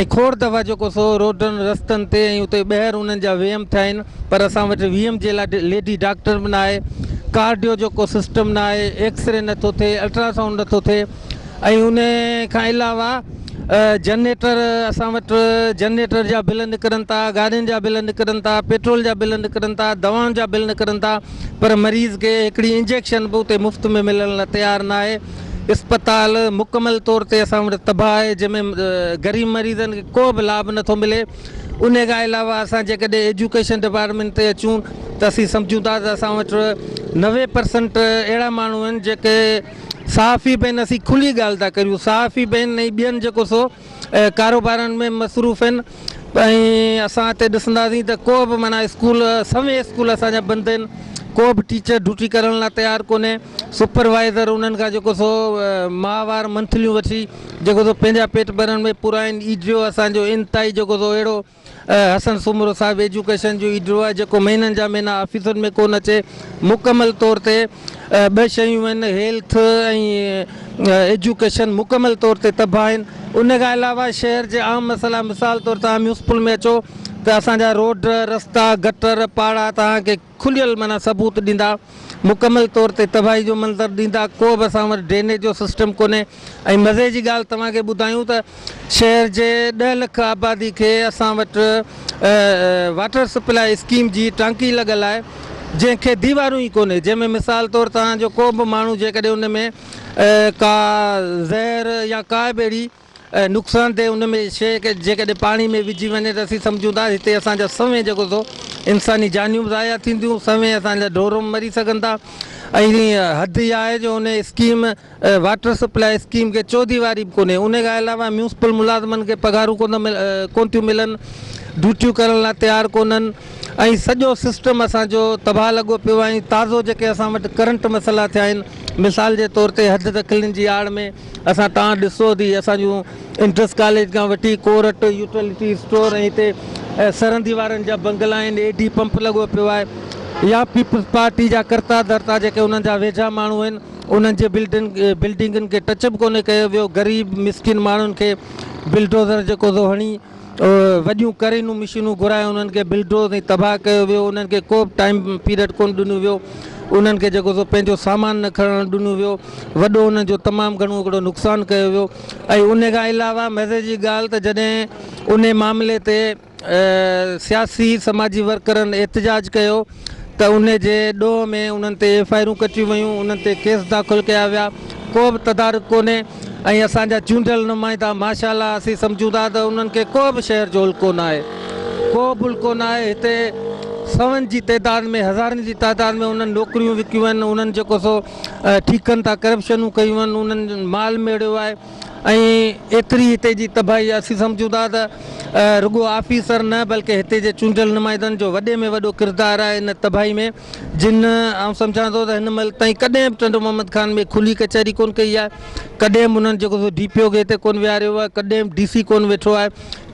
۽ کوڙ دفعا جيڪو سو روڊن رستن تي ۽ اتي ٻهر انهن جا ويم ٿيا آهن پر اسان وٽ ويم جي لاء ليڊي ڊاڪٽر به نه آهي ڪارڊيو جيڪو سسٽم نه آهي ايڪسري نٿو ٿئي الٽراسائونڊ نٿو ٿئي ۽ ان کان علاوه جنريٽر اسان وٽ جنريٽر جا بل نڪرن ٿا گاڏين جا بل نڪرن ٿا پيٽرول جا بل نڪرن ٿا دوائن جا بل نڪرن ٿا پر مريض کي هڪڙي انجيڪشن به اتي مفت ۾ ملڻ لاء تيار نه آهي اسپتال مڪمل طور تي اسان وٽ تباهه آهي جنهن ۾ غريب مريضن کي ڪو به لاڀ نٿو ملي ان کان علاوه اسان جيڪڏهن ايجوڪيشن ڊپارٽمينٽ تي اچون ته اسين سمجهون ٿا ته اسان وٽ 90% اهڙا ماڻهو آهن جيڪي صحافي به آهن اسين کلي ڳالهه ٿا ڪريون صحافي به آهن ۽ ٻين جيڪو سو ڪاروبارن ۾ مصروف آهن ۽ اسان هتي ڏسنداسين ته ڪو به معنيٰ اسڪول سوين اسڪول اسان جا بند آهن ڪو به ٽيچر ڊيوٽي ڪرڻ لاء تيار ڪونهي سپروائزر انهن کان جيڪو سو ماهوار منٿليون وٺي جيڪو سو پنهنجا پيٽ ڀرڻ ۾ پورا آهن اي ڊي او اسان جو انتهائي جيڪو سو اهڙو حسن سومرو صاحب ايجوڪيشن جو ايڊرو آهي جيڪو مهينن جا مهينا آفيسن ۾ ڪونه اچي مڪمل طور تي ٻه شيون آهن هيلٿ ۽ ايجوڪيشن مڪمل طور تي تباهه آهن ان کان علاوه شهر جي عام مسئلا مثال طور توهان ميونسپل ۾ اچو ته اسان جا روڊ رستا گٽر پاڙا توهان کي کليل معنيٰ ثبوت ڏيندا، مڪمل طور تي تباهي جو منظر ڏيندا، ڪو به اسان وٽ ڊرينيج جو سسٽم ڪونهي ۽ مزي جي ڳالهه توهان کي ٻڌايون ته شهر جي ڏهه لک آبادي کي اسان وٽ واٽر سپلاء اسڪيم جي ٽانڪي لڳل آهي جنهن کي ديوارون ئي ڪونهي جنهن ۾ مثال طور توهان جو ڪو به ماڻهو جيڪڏهن ان ۾ ڪا زهر يا ڪا به اهڙي نقصان ٿئي ان ۾ شيء کي جيڪڏهن پاڻي ۾ وجهي وڃي ته اسين سمجهون ٿا هتي اسان جا سوين جيڪو سو انساني جانيون به ضايع ٿينديون سوين اسان جا ڍور به مري سگهن ٿا ۽ حد اها آهي جو ان اسڪيم واٽر سپلاء اسڪيم کي چوديواري به ڪونهي ان کان علاوه ميونسپل ملازمن کي پگهارون ڪونه ٿيون ملن ڊيوٽيون ڪرڻ لاء تيار ڪونهن ۽ سڄو سسٽم اسان جو تباهه لڳو پيو آهي ۽ تازو جيڪي اسان وٽ ڪرنٽ مسئلا ٿيا آهن مثال جي طور تي حد دخلين جي آڙ ۾ اسان تان ڏسو ٿي اسان جون انٽرس ڪاليج کان وٺي ڪورٽ يوٽيلٽي اسٽور ۽ هتي سرندي وارن جا بنگلا آهن اي ڊي پمپ لڳو پيو آهي يا پيپلز پارٽي جا ڪرتا ڌرتا جيڪي انهن جا ويجها ماڻهو آهن انهن جي بلڊنگ بلڊنگن کي ٽچ به ڪونهي ڪيو ويو غريب مسڪين ماڻهن کي بلڊوزر جيڪو سو هڻي وڏيون ڪرينون مشينون گهرائي انهن کي بلڊوز ۽ تباهه ڪيو ويو انهن کي ڪو به ٽائيم پيريڊ ڪونه ڏنو ويو انهن کي جيڪو سو پنهنجو سامان نه کڻڻ ڏنو ويو وڏو انهن جو تمام گهڻو هڪڙو نقصان ڪيو ويو ۽ ان کان علاوه مزي جي ڳالهه ته جڏهن ان معاملي تي سياسي سماجي ورڪرن احتجاج ڪيو ته ان جي ڏوهه ۾ انهن تي ايف I آرون ڪٽيون ويون انهن تي ڪيس داخل ڪيا ويا ڪو به تدارڪ ڪونهي ۽ اسان جا چونڊيل نمائندا ماشاء الله اسين سمجهون ٿا ته انهن کي ڪو به شهر جو الڪو ناهي ڪو به الڪو ناهي هتي سون جي تعداد ۾ هزارن جي تعداد ۾ انهن نوڪريون وڪيون آهن انهن جيڪو سو ٺيڪن تان ڪرپشنون ڪيون آهن انهن مال ميڙيو آهي ۽ ايتري هتي جي تباهي اسين سمجهون ٿا ته رڳو آفيسر نه بلڪه هتي جي چونڊيل نمائندن جو وڏي ۾ وڏو ڪردار آهي ان تباهي ۾ جن آئون سمجهان ٿو ته هن مهل تائين ڪڏهن به ٽنڊو محمد خان ۾ کلي ڪچهري ڪونه ڪئي آهي ڪڏهن به انهن جيڪو سو ڊي پي او کي هتي ڪونه ويهاريو آهي ڪڏهن به ڊي سي ڪونه ويٺو آهي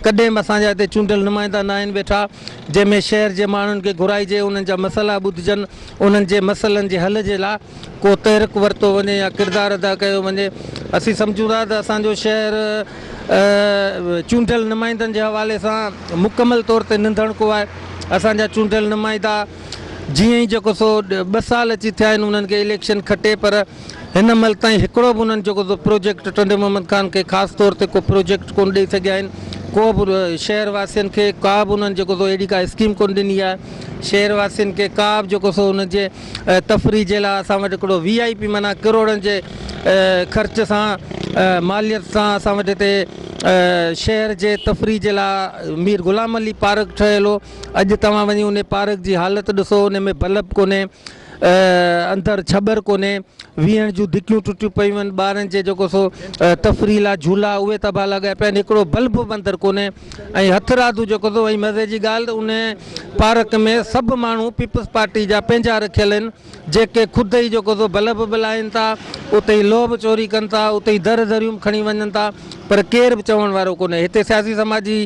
ڪڏهن به اسان جا هتي چونڊيل نمائندا ناهن ويٺا جنهن ۾ شهر جي ماڻهن کي گهرائجي انهن جا مسئلا ٻڌجن انهن جي مسئلن جي حل جي لاء ڪو تحرڪ ورتو وڃي يا ڪردار ادا ڪيو وڃي. اسين سمجهون ٿا ته اسان جو شهر چونڊيل نمائندن جي حوالي سان مڪمل طور تي ننڌڻڪو آهي. اسان جا چونڊيل نمائندا جيئن ئي جيڪو سو ٻه سال اچي ٿيا آهن انهن کي اليڪشن کٽي پر هن مهل تائين هڪڙو به انهن جيڪو سو پروجيڪٽ ٽنڊي محمد خان کي خاص طور تي ڪو پروجيڪٽ ڪونه ڏئي سگهيا آهن. ڪو به شهر واسين کي ڪا به انهن جيڪو سو اهڙي ڪا اسڪيم ڪونه ڏني آهي. شهر واسين کي ڪا به جيڪو سو انهن جي تفريح جي لاء اسان وٽ هڪڙو وي آء پي معنيٰ ڪروڙن جي خرچ سان ماليت سان اسان وٽ هتي شهر جي تفريح جي لاء مير غلام علي پارڪ ٺهيل هو اڄ توهان وڃي ان پارڪ جي حالت ڏسو ان ۾ بلب ڪونهي اندر ڇٻر ڪونهي ويهڻ جون ڌڪيون ٽٽيون پيون آهن ٻارن جي جيڪو سو تفريح لاء جهولا اهي تباهه لڳا پيا آهن هڪڙو بلب به اندر ڪونهي ۽ هٿرادو جيڪو سو ۽ مزي جي ڳالهه ته ان پارڪ ۾ سڀ ماڻهو پيپلز پارٽي جا پنهنجا رکيل آهن جيڪي خود ئي جيڪو سو بلب به لاهين ٿا اتي ئي لوهه به چوري ڪن ٿا اتي ئي در دريون به کڻي وڃن ٿا پر ڪير به چوڻ وارو ڪونهي هتي سياسي سماجي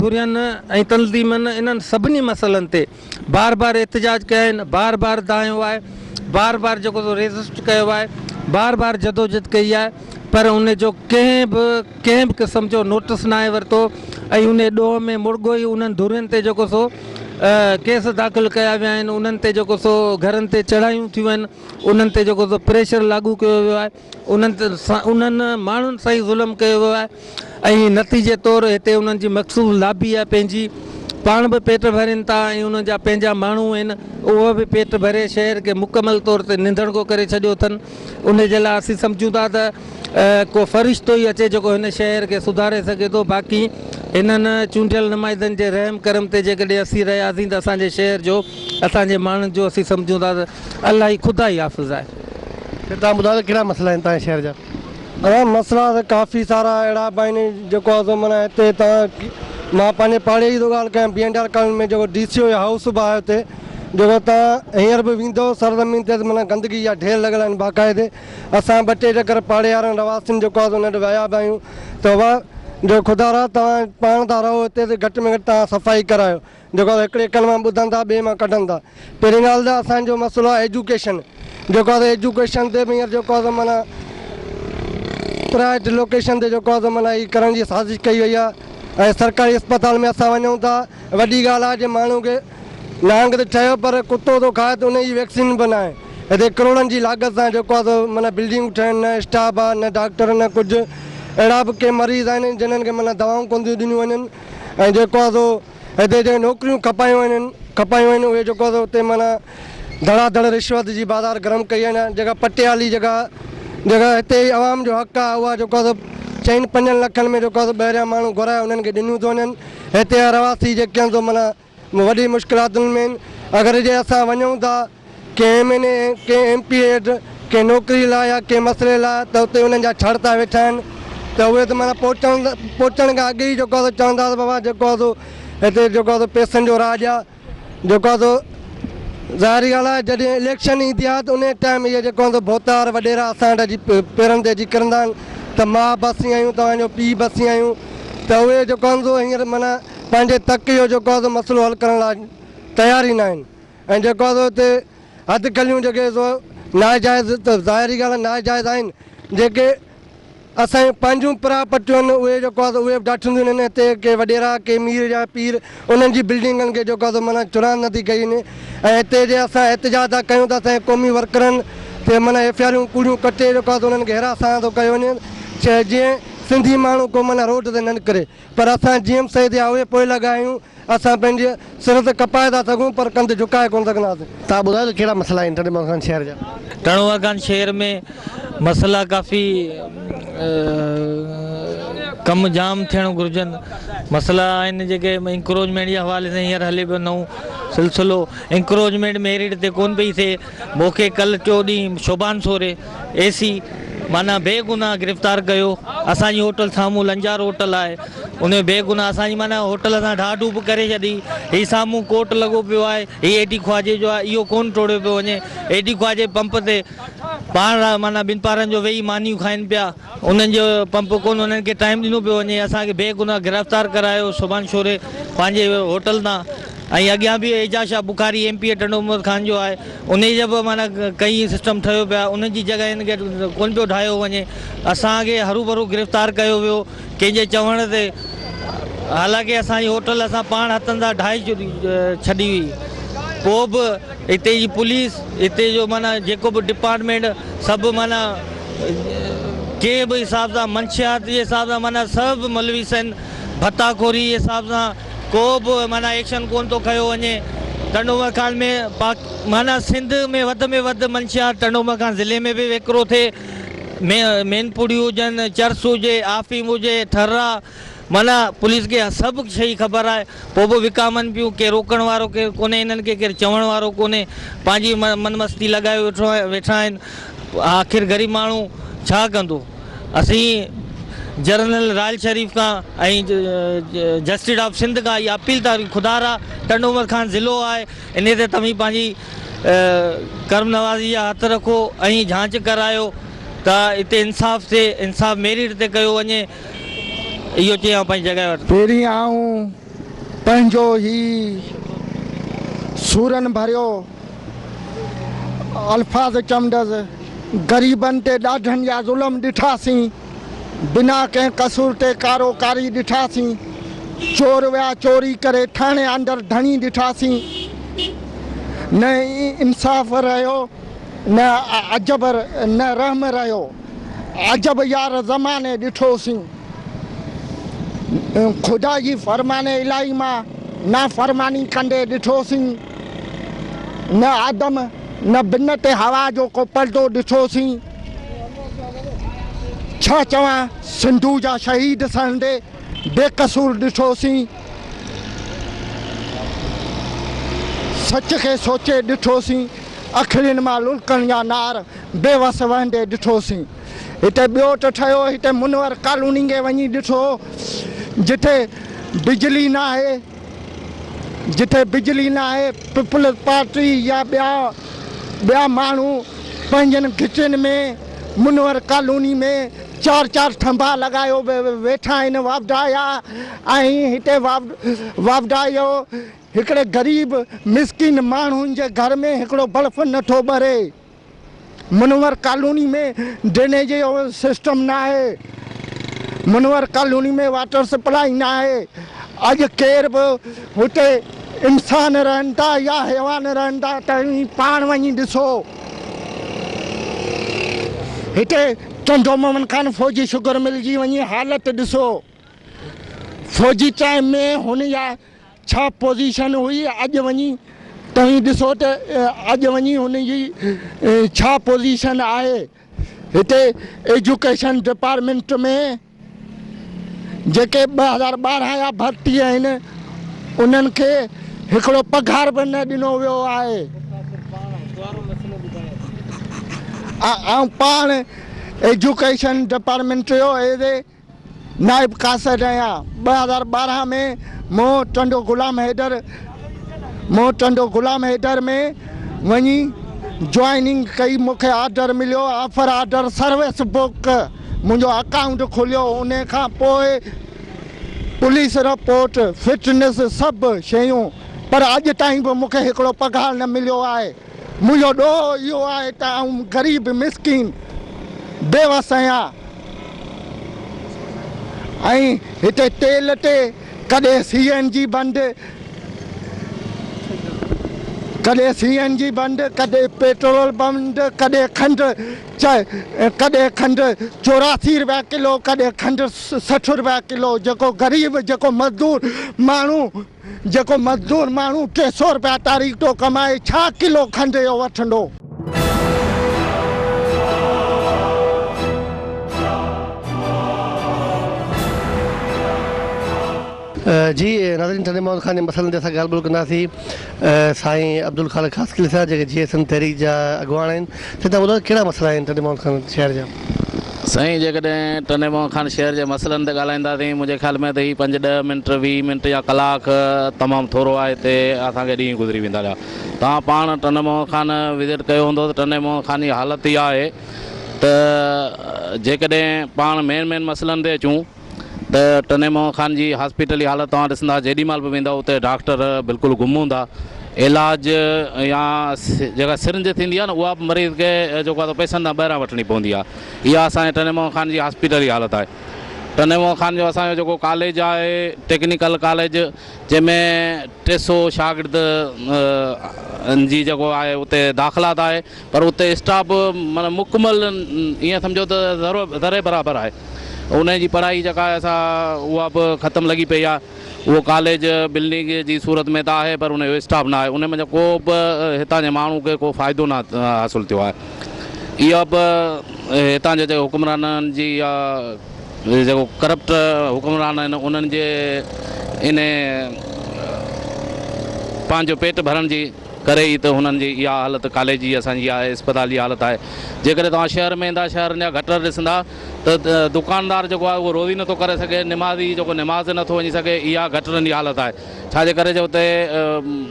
ڌرين ۽ تنظيمن انهن سڀني مسئلن تي بار بار احتجاج ڪيا آهن، بار بار دانهيو آهي، بار بار جيڪو سو ريزسٽ ڪيو آهي، بار بار جدوجھد ڪئي آهي پر ان جو ڪنهن به ڪنهن به قسم جو نوٽس ناهي ورتو ۽ ان ڏوهه ۾ مڙڳو ئي انهن ڌرين تي جيڪو سو ڪيس داخل ڪيا ويا آهن، انهن تي جيڪو سو گهرن تي چڙهايون ٿيون آهن، انهن تي جيڪو سو پريشر لاڳو ڪيو ويو آهي. انهن انهن ماڻهن سان ئي ظلم ڪيو ويو آهي ۽ نتيجي طور هتي انهن جي مخصوص لابي آهي پنهنجي پاڻ به پيٽ ڀرين ٿا ۽ انهن جا پنهنجا ماڻهو آهن اهو به پيٽ ڀري شهر کي مڪمل طور تي ننڌڻڪو ڪري ڇڏيو اٿن ان جي لاء اسين سمجهون ٿا ته ڪو فرشتو ئي اچي جيڪو هن شهر کي سڌاري سگهي ٿو باقي هنن چونڊيل نمائندن جي رحم ڪرم تي جيڪڏهن اسين رهياسين ته اسان جي شهر جو اسان جي ماڻهن جو اسين سمجهون ٿا ته الله ئي خدا ئي حافظ آهي. سر توهان ٻڌايو ته ڪهڙا مسئلا آهن توهان جي شهر جا. ادا مسئلا ته ڪافي سارا اهڙا به آهن جيڪو آهي سو معنيٰ هتي توهان مان پنهنجي پاڙي جي ٿو ڳالهه ڪيان بي اين ڊي آر ڪالوني ۾ جيڪو ڊي سي او جو هائوس به آهي اتي جيڪو توهان هينئر به ويندو سرزمين تي معنيٰ گندگي جا ڍير لڳل آهن باقاعدي اسان ٻه ٽي چڪر پاڙي وارن رهواسين جيڪو آهي سو ان وٽ ويا به آهيون ته بابا جو خدا را توهان پاڻ ٿا رهو هتي ته گهٽ ۾ گهٽ توهان صفائي ڪرايو جيڪو هڪڙي ڪن مان ٻڌن ٿا ٻئي مان ڪڍن ٿا. پهرين ڳالهه ته اسان جو مسئلو آهي ايجوڪيشن جيڪو آهي ايجوڪيشن تي به هينئر جيڪو آهي معنيٰ پرائيويٽ لوڪيشن تي جيڪو آهي معنيٰ هي ڪرڻ جي سازش ڪئي وئي آهي ۽ سرڪاري اسپتال ۾ اسان وڃون ٿا وڏي ڳالهه آهي جي ماڻهو کي نانگ ته ٺهيو پر ڪتو ٿو کائي ته ان جي ويڪسين به ناهي هتي ڪروڙن جي لاڳت سان جيڪو آهي معنيٰ بلڊنگون ٺهن نه اسٽاف آهي نه ڊاڪٽر نه ڪجهه اهڙا به ڪي مريض آهن جنھن کي معنيٰ دوائون ڪونه ٿيون ڏنيون وڃن ۽ جيڪو آهي سو هتي جيڪي نوڪريون کپايون وڃن کپايون آهن اهي جيڪو آهي سو اتي معنيٰ ڌڙا ڌڙ رشوت جي بازار گرم ڪئي آهي جيڪا پٽيالي جيڪا جيڪا هتي عوام جو حق آهي اها جيڪو آهي سو چئن پنجن لکن ۾ جيڪو آهي سو ٻاهريان ماڻهو گهرائي انهن کي ڏنيون ٿيون وڃن هتي جا رهواسي جيڪي آهن سو معنيٰ وڏي مشڪلاتن ۾ آهن اگر جي اسان وڃون ٿا ڪنهن ايم اين اي ڪنهن ايم پي اي هيٺ ڪنهن نوڪري لاء يا ڪنهن مسئلي لاء ته اتي انهن جا ڇڙ ٿا ويٺا آهن ته اهي ته معنيٰ پهچڻ پهچڻ کان اڳ ئي جيڪو آهي سو چوندا ته بابا جيڪو آهي سو هتي جيڪو آهي سو پئسن جو راڄ آهي جيڪو آهي سو ظاهري ڳالهه آهي جڏهن اليڪشن ايندي آهي ته ان ٽائيم اهي جيڪو آهي سو ڀوتار وڏيرا اسان وٽ اچي پيرن تي اچي ڪرندا آهن ته ماء به اسين آهيون توهان جو پيء به اسين آهيون ته اهي جيڪو آهن سو هينئر معنيٰ پنهنجي تڪ جو جيڪو آهي سو مسئلو حل ڪرڻ لاء تيار ئي نه آهن ۽ جيڪو آهي سو هتي حد کليون جيڪي سو ناجائز ته ظاهري ڳالهه آهي ناجائز آهن جيڪي اسان جون پنهنجون پراپرٽيون آهن اهي جيڪو آهي سو اهي به ڊاٺيون ٿيون وڃن هتي ڪي وڏيرا ڪي مير جا پير انهن جي بلڊنگن کي جيڪو آهي سو معنيٰ چوران نٿي ڪئي وڃي ۽ هتي جي اسان احتجاج ٿا ڪيون ته اسان جي قومي ورڪرن تي معنيٰ ايف I آريون ڪوڙيون ڪٽي جيڪو آهي سو انهن کي هراسان ٿو ڪيو وڃي جيئن سنڌي ماڻهو ڪو معنيٰ روڊ تي نه نڪري پر اسان جي ايم سيد جا اهي پوئلڳ آهيون، اسان پنهنجي سر ته ڪپائي ٿا سگهون پر ڪنڌ جهڪائي ڪونه سگهنداسين. توهان ٻڌايو ته ڪهڙا مسئلا آهن ٽنڊي محمد خان شهر جا؟ ٽنڊو محمد خان شهر ۾ مسئلا ڪافي ڪم جام ٿيڻ گهرجن مسئلا آهن جيڪي انڪروچمينٽ جي حوالي سان هينئر هلي پيو نئون سلسلو انڪروچمينٽ ميرٽ تي ڪون پئي ٿئي مون کي ڪل ٽيو ڏينهن شوڀان سوري اي سي معنيٰ بي گناهه گرفتار ڪيو اسان جي هوٽل سامهون لنجار هوٽل آهي ان ۾ بي گناهه اسان جي معنيٰ هوٽل سان ڍاڍ ڍوپ ڪري ڇڏي هي سامهون ڪوٽ لڳو پيو آهي هي اي ڊي خواجي جو آهي اهو ڪون ٽوڙيو پيو وڃي اي ڊي خواجي پمپ تي پاڻ معنيٰ ٻن پارن جو ويهي مانيون کائن پيا انهن جو پمپ ڪون انهن کي ٽائيم ڏنو پيو وڃي اسان کي بي گناهه گرفتار ڪرايو سبحان شوري پنهنجي هوٽل تان ۽ اڳيان به Ejaz Shah Bukhari M P A Tando Muhammad Khan جو آهي انهي جا به معنيٰ ڪئين سسٽم ٺهيو پيا انهن جي جڳهه هن کي ڪون پيو ٺاهيو وڃي اسان کي هروڀرو گرفتار ڪيو ويو ڪنهن جي چوڻ تي حالانڪه اسان جي هوٽل اسان پاڻ هٿن سان ٺاهي ڇڏي هئي پوء به هتي جي پوليس هتي جو معنيٰ جيڪو به ڊپارٽمينٽ سڀ معنيٰ ڪنهن به حساب سان منشيات جي حساب سان معنيٰ سڀ ملوث آهن ڀتا خوري جي حساب سان ڪو به معنيٰ ايڪشن ڪون ٿو کنيو وڃي ٽنڊو محمد خان ۾ پاڪ معنيٰ سنڌ ۾ وڌ ۾ وڌ منشيات ٽنڊو محمد خان ضلعي ۾ به وڪرو ٿئي مين پڙيون هجن چرس هجي آفيم هجي ٺرا معنيٰ پوليس کي سڀ شئي خبر آهي پوء به وڪامن پيون ڪير روڪڻ وارو ڪير ڪونهي هنن کي ڪير چوڻ وارو ڪونهي پنهنجي من مستي لڳايو ويٺو ويٺا آهن آخر غريب ماڻهو ڇا ڪندو اسين جنرل راحيل شريف کان ۽ جسٽس آف سنڌ کان اها اپيل ٿا ڪريون خدا را ٽنڊو محمد خان ضلعو آهي انهي تي توهين پنهنجي ڪرم نوازي جا هٿ رکو ۽ جانچ ڪرايو ته اتي انصاف ٿئي انصاف ميرٽ تي ڪيو وڃي اهو چئي آئون پنهنجي جڳهه وٺندس. پهرين آئون پنهنجو هي سورن ڀريو الفاظ چوندس، غريبن تي ڏاڍن جا ظلم ڏٺاسين، بنا ڪنهن قصور تي ڪارو ڪاري ڏٺاسين، چور ويا چوري ڪري ٿاڻي اندر ڌڻي ڏٺاسين، نه انصاف رهيو نه عجب نه رحم رهيو. عجب يار زماني ڏٺوسين. خدا جي فرمان الاهي مان نافرماني ڪندي ڏٺوسين. نه آدم نه بنت حوا جو ڪو پردو ڏٺوسين. ڇا چوان سنڌو جا شهيد سهندي بي قصور ڏٺوسين. سچ کي سوچي ڏٺوسين. اکڙين مان لڙڪن جا نار بي وس وهندي ڏٺوسين. هتي ٻيو ته ٺهيو هتي منور ڪالوني کي وڃي ڏٺو جتي بجلي ناهي جتي بجلي ناهي پيپلز پارٽي يا ٻيا ٻيا ماڻهو پنهنجن گهٽين ۾ منور ڪالوني ۾ چار چار ٿنڀا لڳايو ويٺا آهن واپڊا جا ۽ هتي واپڊا جو هڪڙي غريب مسڪين ماڻهن جي گهر ۾ هڪڙو بلف نه ٿو ٻري. منور ڪالوني ۾ ڊرينيج جو سسٽم ناهي. منور ڪالوني ۾ واٽر سپلائي ناهي. اڄ ڪير به هتي انسان رهن ٿا يا حيوان رهن ٿا توهين پاڻ وڃي ڏسو. هتي ٽنڊو محمد خان فوجي شگر مل جي وڃي حالت ڏسو. فوجي ٽائيم ۾ هن جا ڇا پوزيشن هئي اڄ وڃي توهين ڏسو ته اڄ وڃي هن جي ڇا پوزيشن آهي هتي ايجوڪيشن ڊپارٽمينٽ ۾ جيڪي 2012 جا ڀرتي آهن انهن کي هڪڙو پگهار به نه ڏنو ويو آهي آئون پاڻ ايجوڪيشن ڊپارٽمينٽ جو ايز اي نائب قاصد آهيان. 2012 ۾ مون ٽنڊو غلام حيدر مون ٽنڊو غلام حيدر ۾ وڃي جوائننگ ڪئي مون کي آرڊر مليو آفر آرڊر سروس بڪ منهنجو اڪائونٽ کليو ان کان پوء پوليس رپورٽ فٽنس سڀ شيون پر اڄ تائين به مون کي هڪڙو پگهار نه مليو آهي. منهنجو ڏوهه اهو آهي ته آئون غريب مسڪين بيوس آهيان ۽ هتي تيل تي ڪڏهن سي اين جي بند ڪڏهن سي اين جي بند ڪڏهن پيٽرول بند ڪڏهن کنڊ ڪڏهن کنڊ 84 رپيا ڪلو ڪڏهن کنڊ 60 رپيا ڪلو جيڪو غريب جيڪو مزدور ماڻهو جيڪو مزدور ماڻهو 300 رپيا تاريخ ٿو ڪمائي ڇا ڪلو کنڊ جو وٺندو. جي ناظرين ٽنڊي محمد خان جي مسئلن تي اسان ڳالهه ٻولهه ڪنداسين سائين عبدالخالق خاصخيلي سان جيڪي جيئي سنڌ تحريڪ جا اڳواڻ آهن. سائين توهان ٻڌايو ڪهڙا مسئلا آهن ٽنڊي محمد خان شهر جا؟ سائين جيڪڏهن ٽنڊي محمد خان شهر جي مسئلن تي ڳالهائينداسين منهنجي خيال ۾ ته هي پنج ڏهه منٽ 20 منٽ يا ڪلاڪ تمام ٿورو آهي هتي اسان کي ڏينهن گذري ويندا رهيا. توهان پاڻ ٽنڊي محمد خان وزٽ ڪيو هوندو ته ٽنڊي محمد خان جي حالت اها آهي ته جيڪڏهن پاڻ مين مين مسئلن تي اچون ته ٽنڊي محمد خان جي هاسپيٽل جي حالت توهان ڏسندا جيڏي مهل به ويندؤ اتي ڊاڪٽر بلڪل گم هوندا علاج يا جيڪا سرنج ٿيندي آهي نه اها به مريض کي جيڪو آهي پئسن کان ٻاهران وٺڻي پوندي آهي اها اسان جي ٽنڊي محمد خان جي هاسپيٽل جي حالت آهي ٽنڊي محمد خان جو اسان جو جيڪو ڪاليج آهي ٽيڪنيڪل ڪاليج جنهن ۾ 300 شاگرد جي جيڪو آهي اتي داخلا ته آهي پر اتي اسٽاف معنيٰ مڪمل ائين سمجهو ته ذرو ذري برابر آهي ان جي پڙهائي جيڪا آهي سا اها به ختم لڳي پئي آهي اهو ڪاليج بلڊنگ جي صورت ۾ ته آهي پر ان جو اسٽاف نه آهي ان منجهه ڪو به هتان جي ماڻهو کي ڪو فائدو نه حاصل ٿيو آهي اها به هتان جي جيڪي حڪمرانن جي يا جيڪو ڪرپٽ حڪمران آهن انهن جي ان پنهنجو پيٽ ڀرڻ جي ڪري ئي ته هنن جي اها حالت ڪاليج جي اسان جي آهي اسپتال جي حالت آهي جيڪڏهن توهان شهر ۾ ايندا شهرن جا گٽر ڏسندا ته دڪاندار جيڪو آهي اهو روزي نٿو ڪري سگهي نمازي جيڪو نماز تي نٿو وڃي سگهي اها گٽرن جي حالت آهي ڇا جي ڪري جو اتي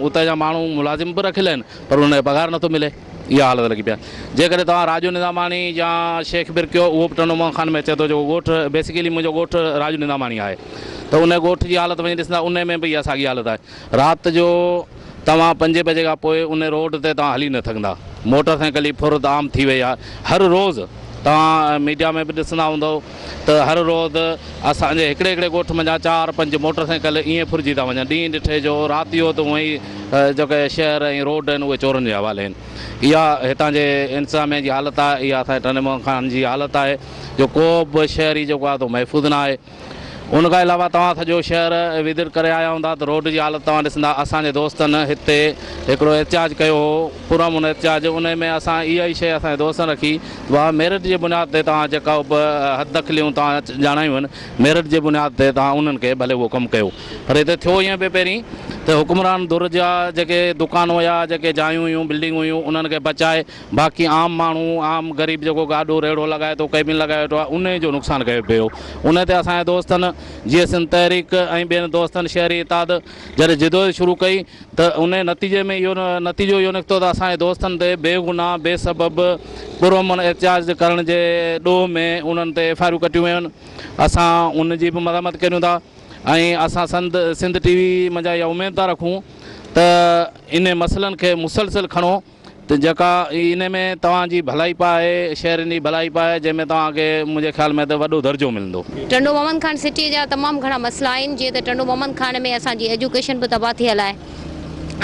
اتي جا ماڻهو ملازم به رکيل آهن پر انهن کي پگهار نٿو ملي اها حالت لڳي پئي آهي جيڪڏهن توهان راڄو نظاماڻي يا شيخ برڪيو اهو به ٽنڊو محمد خان ۾ اچي ٿو جيڪو ڳوٺ بيسيڪلي منهنجو ڳوٺ راڄو نظاماڻي آهي ته ان ڳوٺ جي حالت وڃي ڏسندا ان ۾ به اها ساڳي حالت آهي رات جو توهان پنجين بجي کان پوء ان روڊ تي توهان هلي نه سگهندا. موٽر سائيڪل جي ڦر ته عام ٿي وئي آهي. هر روز توهان ميڊيا ۾ به ڏسندا هوندؤ ته هر روز اسان جي هڪڙي هڪڙي ڳوٺ منجهان چار پنج موٽر سائيڪل ائين ڦرجي ٿا وڃن. ڏينهن ڏٺي جو رات جو ته هونئن ئي جيڪي شهر ۽ روڊ آهن اهي چورن جي حوالي آهن. اها هتان جي انتظاميا جي حالت آهي. اها اسان جي ٽنڊي محمد خان جي حالت آهي جو ڪو به شهري جيڪو آهي سو محفوظ نه آهي. ان کان علاوه توهان سڄو شهر وزٽ ڪري آيا هوندا ته روڊ جي حالت توهان ڏسندا اسان جي دوستن هتي هڪڙو احتجاج ڪيو هو پرامن احتجاج ان ۾ اسان اها ئي شيء اسان جي دوستن رکي ته بابا ميرٽ جي بنياد تي توهان جيڪا به حد دخليون توهان ڄاڻايون آهن ميرٽ جي بنياد تي توهان انهن کي ڀلي اهو ڪم ڪيو پر هتي ٿيو ائين پيو پهرين ته حڪمران ڌر جا جيڪي دڪان هيا جيڪي جايون هيون بلڊنگون هيون انهن کي بچائي باقي عام ماڻهو عام غريب جيڪو گاڏو ريڙهو لڳائي ٿو ڪيبن لڳائي ويٺو آهي انهي جو نقصان ڪيو پيو انهي تي اسان جي دوستن جيئي سنڌ تحريڪ ۽ ٻين دوستن شهري اتحاد جڏهن جدوجهد شروع ڪئي ته انهي نتيجي ۾ اهو نتيجو اهو نڪتو ته اسان جي دوستن تي بي گناهه بي سبب پرامن احتجاج ڪرڻ جي ڏوهه ۾ انهن تي ايف I آرون ڪٽيون ويون اسان ان جي به مذمت ڪريون ٿا ۽ اسان سنڌ سنڌ ٽي وي منجهان اها اميد ٿا رکون ته انهي مسئلن کي مسلسل کڻو ته جيڪا ان ۾ توهان جي ڀلائي به آهي، شهرين جي ڀلائي به آهي، جنهن ۾ توهان کي منهنجي خيال ۾ ته وڏو درجو ملندو. ٽنڊو محمد خان سٽيء جا تمام گهڻا مسئلا آهن، جيئن ته ٽنڊو محمد خان ۾ اسان جي ايجوڪيشن به تباهه ٿيل آهي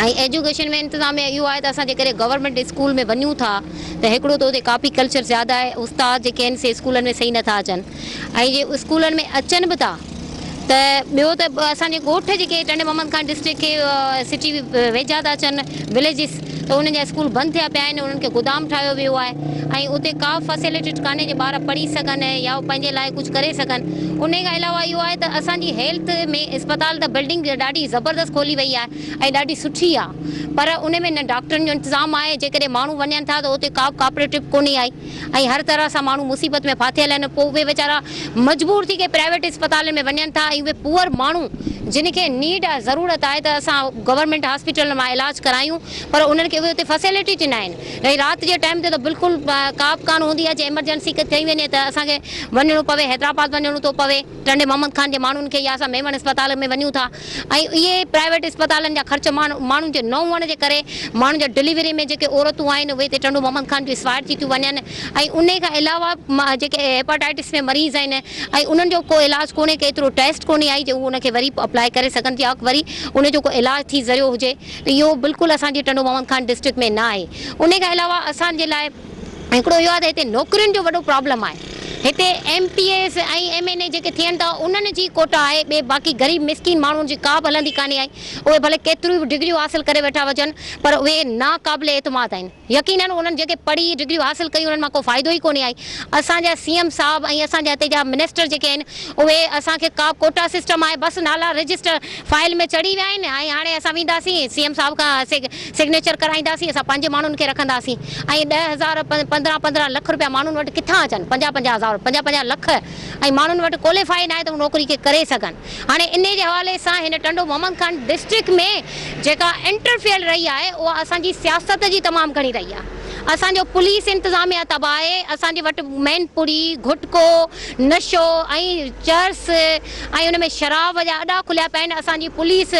۽ ايجوڪيشن ۾ انتظاميه اهو آهي ته اسان جيڪڏهن گورنمينٽ اسڪول ۾ وڃون ٿا ته هڪڙو ته اتي ڪاپي ڪلچر زياده آهي، استاد جيڪي آهن سي اسڪولن ۾ صحيح نٿا اچن ۽ جي اسڪولن ۾ اچن به ٿا ته ٻيو ته اسان جي ڳوٺ جيڪي ٽنڊي محمد خان ڊسٽرڪٽ کي سٽي ويجها ٿا اچن وليجز ته انهن جا اسڪول بند ٿيا پيا آهن انهن کي گودام ٺاهيو ويو آهي ۽ اتي ڪا فسيلٽي ڪانهي جي ٻار پڙهي سگهن يا پنهنجي لاء ڪجهه ڪري سگهن انهي کان علاوه اهو آهي ته اسان جي هيلٿ ۾ اسپتال ته بلڊنگ ڏاڍي زبردست کولي وئي آهي ۽ ڏاڍي سٺي آهي پر ان ۾ نه ڊاڪٽرن جو انتظام آهي جيڪڏهن ماڻهو وڃن ٿا ته اتي ڪا به ڪاپريٽو ڪونهي آئي ۽ هر طرح سان ماڻهو مصيبت ۾ ڦاٿيل آهن پوء اهي ويچارا مجبور ٿي ڪري پرائيويٽ اسپتالن ۾ وڃن ٿا ۽ اهي پوئر ماڻهو جن کي نيڊ آهي ضرورت آهي ته اسان گورنمينٽ هاسپيٽل مان علاج ڪرايون پر انهن کي اهي اتي فسيلٽي نه آهن ۽ رات جي ٽائيم تي ته بلڪل ڪا به ڪانه هوندي آهي جي ايمرجنسي ڪٿي ٿي وڃي ته اسان کي وڃڻو پوي حيدرآباد وڃڻو ٿو پوي ٽنڊي محمد خان جي ماڻهن کي يا اسان ميمڻ اسپتال ۾ وڃون ٿا ۽ اهي پرائيويٽ اسپتالن جا خرچ ماڻهن جي نه هئڻ جي ڪري ماڻهن جا ڊليوري ۾ جيڪي عورتون آهن اهي هتي ٽنڊو محمد خان جون اسپائر ٿي ٿيون وڃن ۽ انهي کان علاوه جيڪي هيپاٽائٽس ۾ مريض آهن ۽ انهن جو ڪو علاج ڪونهي ڪي ايترو ٽيسٽ ڪونهي آئي جو هو ان کي وري اپلائي ڪري سگهن يا وري ان جو ڪو علاج ٿي ذريعو هجي ته اهو بلڪل اسان جي ٽنڊو محمد خان ڊسٽرڪٽ ۾ نه آهي انهي کان علاوه اسان جي لاء هڪڙو اهو آهي ته هتي نوڪرين جو وڏو پرابلم آهي. هتي M P As ۽ M N A جيڪي ٿين ٿا انهن جي ڪوٽا آهي ٻئي باقي غريب مسڪين ماڻهن جي ڪا به هلندي ڪانهي آهي اهي ڀلي ڪيتريون به ڊگريون حاصل ڪري ويٺا هجن پر اهي ناقابل اعتماد آهن يقينن انهن جيڪي پڙهي ڊگريون حاصل ڪيون انهن مان ڪو فائدو ئي ڪونهي آهي اسان جا سي ايم صاحب ۽ اسان جا هتي جا منسٽر جيڪي آهن اهي اسان کي ڪا ڪوٽا سسٽم آهي بس نالا رجسٽر فائل ۾ چڙهي ويا آهن ۽ هاڻي اسان وينداسين سي ايم صاحب کان سگنيچر ڪرائينداسين اسان پنهنجي ماڻهن کي رکنداسين ۽ 10,000 15 15 لک روپيا ماڻهن وٽ ڪٿان اچن 50 50 هزار 50 50 لک ۽ ماڻهن وٽ ڪوليفائي ناهي ته هو نوڪري کي ڪري سگهن. هاڻي انهي جي حوالي سان هن ٽنڊو محمد خان ڊسٽرڪٽ ۾ جيڪا انٽرفيئر رهي آهي اها اسان جي سياست جي تمام گهڻي رهي آهي. اسان جو پوليس انتظاميا تباهه آهي، اسان جي وٽ مين پڙي، گهٽڪو، نشو ۽ چرس ۽ ان ۾ شراب جا اڏا کليا پيا آهن، اسان جي پوليس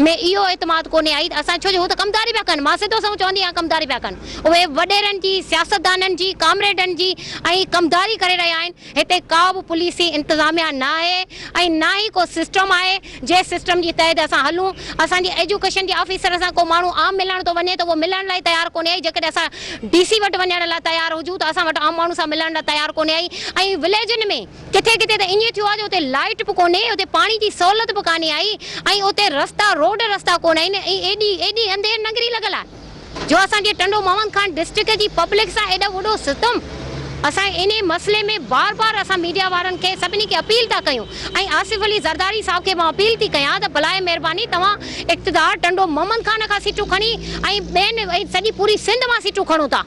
۾ اهو اعتماد ڪونهي آهي ته اسان ڇو جو هو ته ڪمداري پيا ڪن، مان سڌو سنئون چوندي آهيان ڪمداري پيا ڪن، اهي وڏيرن جي، سياستدانن جي، ڪامريڊن جي ۽ ڪمداري ڪري رهيا آهن. هتي ڪا به پوليسي انتظاميا ناهي ۽ نه ئي ڪو سسٽم آهي جنهن سسٽم جي تحت اسان هلون. اسان جي ايجوڪيشن جي آفيسر سان ڪو ماڻهو عام ملڻ ٿو وڃي ته اهو ملڻ لاء تيار ڪونهي ۽ جيڪڏهن اسان ڊي سي وٽ وڃڻ لاء تيار هجون ته اسان وٽ عام ماڻهو سان ملڻ لاء تيار ڪونهي ۽ وليجن ۾ ڪٿي ڪٿي ته ائين ٿيو آهي جو اتي لائيٽ به ڪونهي اتي پاڻي جي سهولت به ڪانهي آئي ۽ اتي رستا روڊ رستا ڪونه آهن ۽ ايڏي ايڏي انڌير نگري لڳل آهي. جو اسان جي ٽنڊو محمد خان ڊسٽرڪٽ جي پبلڪ سان ايڏو وڏو ستم اسان انهي مسئلي ۾ بار بار اسان ميڊيا وارن کي سڀني کي اپيل ٿا ڪيون ۽ آصف علي زرداري صاحب کي مان اپيل ٿي ڪيان ته بلاء مهرباني توهان اقتدار ٽنڊو محمد خان کان سيٽون کڻي ۽ ٻين ۽ سڄي پوري سنڌ مان سيٽون کڻو ٿا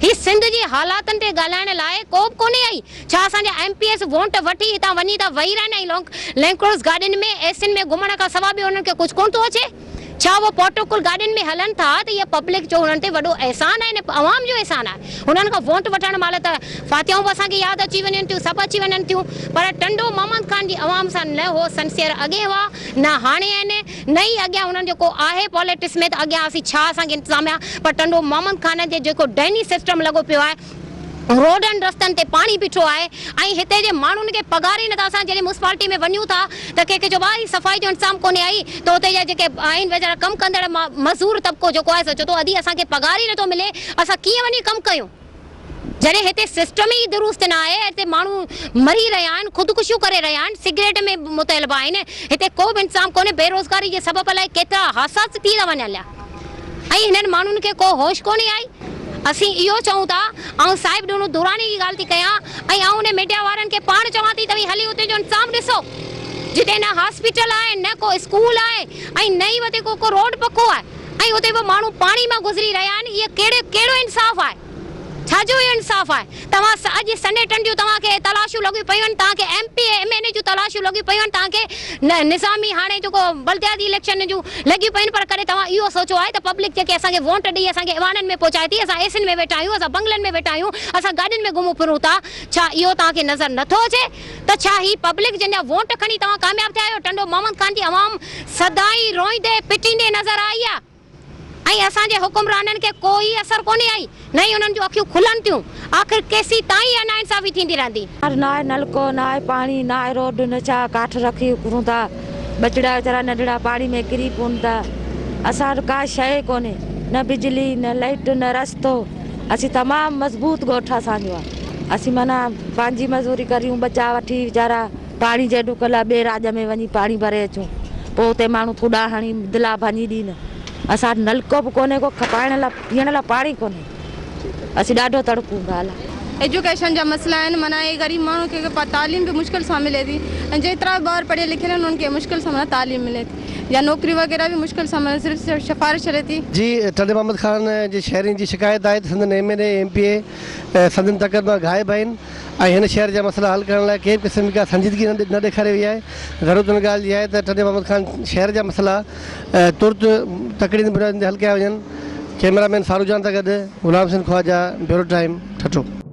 هي سنڌ جي حالاتن تي ڳالهائڻ لاء ڪو به ڪونهي آئي ڇا اسان جا ايم پي ايس وونٽ وٺي هتان وڃي ٿا ويهي رهن ۽ لينڪروز گاڏين ۾ اي سين ۾ گهمڻ کان سوا ٻيو انهن کي ڪجهه ڪونه ٿو اچي. ڇا اهي پروٽوڪول گاڏين ۾ هلن ٿا ته اها پبلڪ جو هنن تي وڏو احسان آهي ۽ عوام جو احسان آهي. هنن کان وونٽ وٺڻ مهل ته فاتحائون به اسان کي ياد اچي وڃن ٿيون، سڀ اچي وڃن ٿيون پر ٽنڊو محمد خان جي عوام سان نه هو سنسيئر اڳي هئا نه هاڻي آهن نه ئي اڳيان هنن جو ڪو آهي پاليٽڪس ۾ ته اڳيان اسين ڇا اسان کي انتظاميا پر ٽنڊو محمد خان جي جيڪو ڊيني سسٽم لڳو پيو آهي روڊن رستن تي پاڻي بيٺو آهي ۽ هتي جي ماڻهن کي پگهار ئي نٿا اسان جڏهن ميونسپالٽي ۾ وڃون ٿا ته ڪنهن کي چئبو آهي هي صفائي جو انتظام ڪونهي آئي ته اتي جا جيڪي آهن ويچارا ڪم ڪندڙ مزور طبقو جيڪو آهي سو چئي ٿو ادي اسان کي پگهار ئي نٿو ملي اسان ڪيئن وڃي ڪم ڪيون جڏهن هتي سسٽم ئي درست نه آهي هتي ماڻهو مري رهيا آهن خودڪشيون ڪري رهيا آهن سگريٽ ۾ متعلبه آهن هتي ڪو به انتظام ڪونهي بيروزگاري جي سبب الائي ڪيترا حادثا ٿي ٿا وڃن ليا. ۽ هنن ماڻهن کي ڪو هوش ڪونهي آئي. اسين اهو چئون ٿا، آئون صاحب ڏنو دراني جي ڳالهه ٿي ڪيان ۽ آئون انهي ميڊيا وارن کي پاڻ چوان ٿي توهين هلي اتي جو انتظام ڏسو جتي نه هاسپيٽل آهي نه ڪو اسڪول آهي ۽ نه ئي اتي ڪو روڊ پڪو آهي ۽ اتي به ماڻهو پاڻي مان گذري رهيا آهن اهي ڪهڙي ڪهڙو انصاف آهي. ڇا جو اهو انصاف آهي؟ توهان اڄ سينيٽرن جون توهان کي تلاشيون لڳيون پيون آهن، توهان کي ايم پي اي، ايم اين اي جون تلاشيون لڳيون پيون آهن، توهان کي نظامي هاڻي جيڪو بلدياتي اليڪشن جون لڳيون پيون آهن پر ڪڏهن توهان اهو سوچيو آهي ته پبلڪ جيڪي اسان کي وونٽ ڏئي اسان کي ايوانن ۾ پهچائي ٿي، اسان اي سين ۾ ويٺا آهيون، اسان بنگلن ۾ ويٺا آهيون، اسان گاڏين ۾ گهمون ڦرون ٿا، ڇا اهو توهان کي نظر نٿو اچي ته ڇا هي پبلڪ جن جا وونٽ کڻي توهان ڪامياب ٿيا آهيو، ٽنڊو محمد خان جي عوام سدائين روئيندي پٽيندي نظر آئي آهي. ۽ اسان جي حڪمرانن کي ڪو ئي اثر ڪونهي ۽ نه ئي انهن جون اکيون کلن ٿيون. آخر ڪيسين تائين اها ناانصافي ٿيندي رهندي؟ نه آهي نلڪو نه آهي پاڻي نه آهي روڊ نه ڇا ڪاٺ رکي اڪرون ٿا ٻچڙا ويچارا ننڍڙا پاڻي ۾ ڪري پون ٿا اسان وٽ ڪا شيء ڪونهي نه بجلي نه لائٽ نه رستو اسين تمام مضبوط ڳوٺ اسان جو آهي اسين معنيٰ پنهنجي مزوري ڪريون ٻچا وٺي ويچارا پاڻي جي ڊڪ لاء ٻئي راڄ ۾ وڃي پاڻي ڀري اچون، پوء اتي ماڻهو ٿڏا هڻي دلا ڀڃي ڏين. اسان وٽ نلڪو به ڪونهي ڪو کپائڻ لاء پيئڻ لاء پاڻي ڪونهي. اسين ڏاڍو تڙپون ٿا الا. ايجوڪيشن جا مسئلا آهن معنيٰ اهي غريب ماڻهن کي تعليم به مشڪل سان ملي ٿي ۽ جيترا به ٻار پڙهيل لکيل آهن انهن کي مشڪل سان معنيٰ تعليم ملي ٿي يا نوڪري وغيره به مشڪل سان ملي صرف سفارش هلي ٿي. جي ٽنڊي محمد خان جي شهرين جي شڪايت آهي ته سندن M N A M P A سندن تڪن مان غائب آهن ۽ هن شهر جا مسئلا حل ڪرڻ لاء ڪنهن به قسم جي ڪا سنجيدگي نه ڏيکاري وئي آهي ضرورت ان ڳالهه جي آهي ته ٽنڊي محمد خان شهر جا مسئلا ترت تڪڙين بنيادن تي حل ڪيا وڃن ڪئميرا مين فاروق جان سان گڏ غلام حسين خواجه بيورو ٽائيم ٺٽو.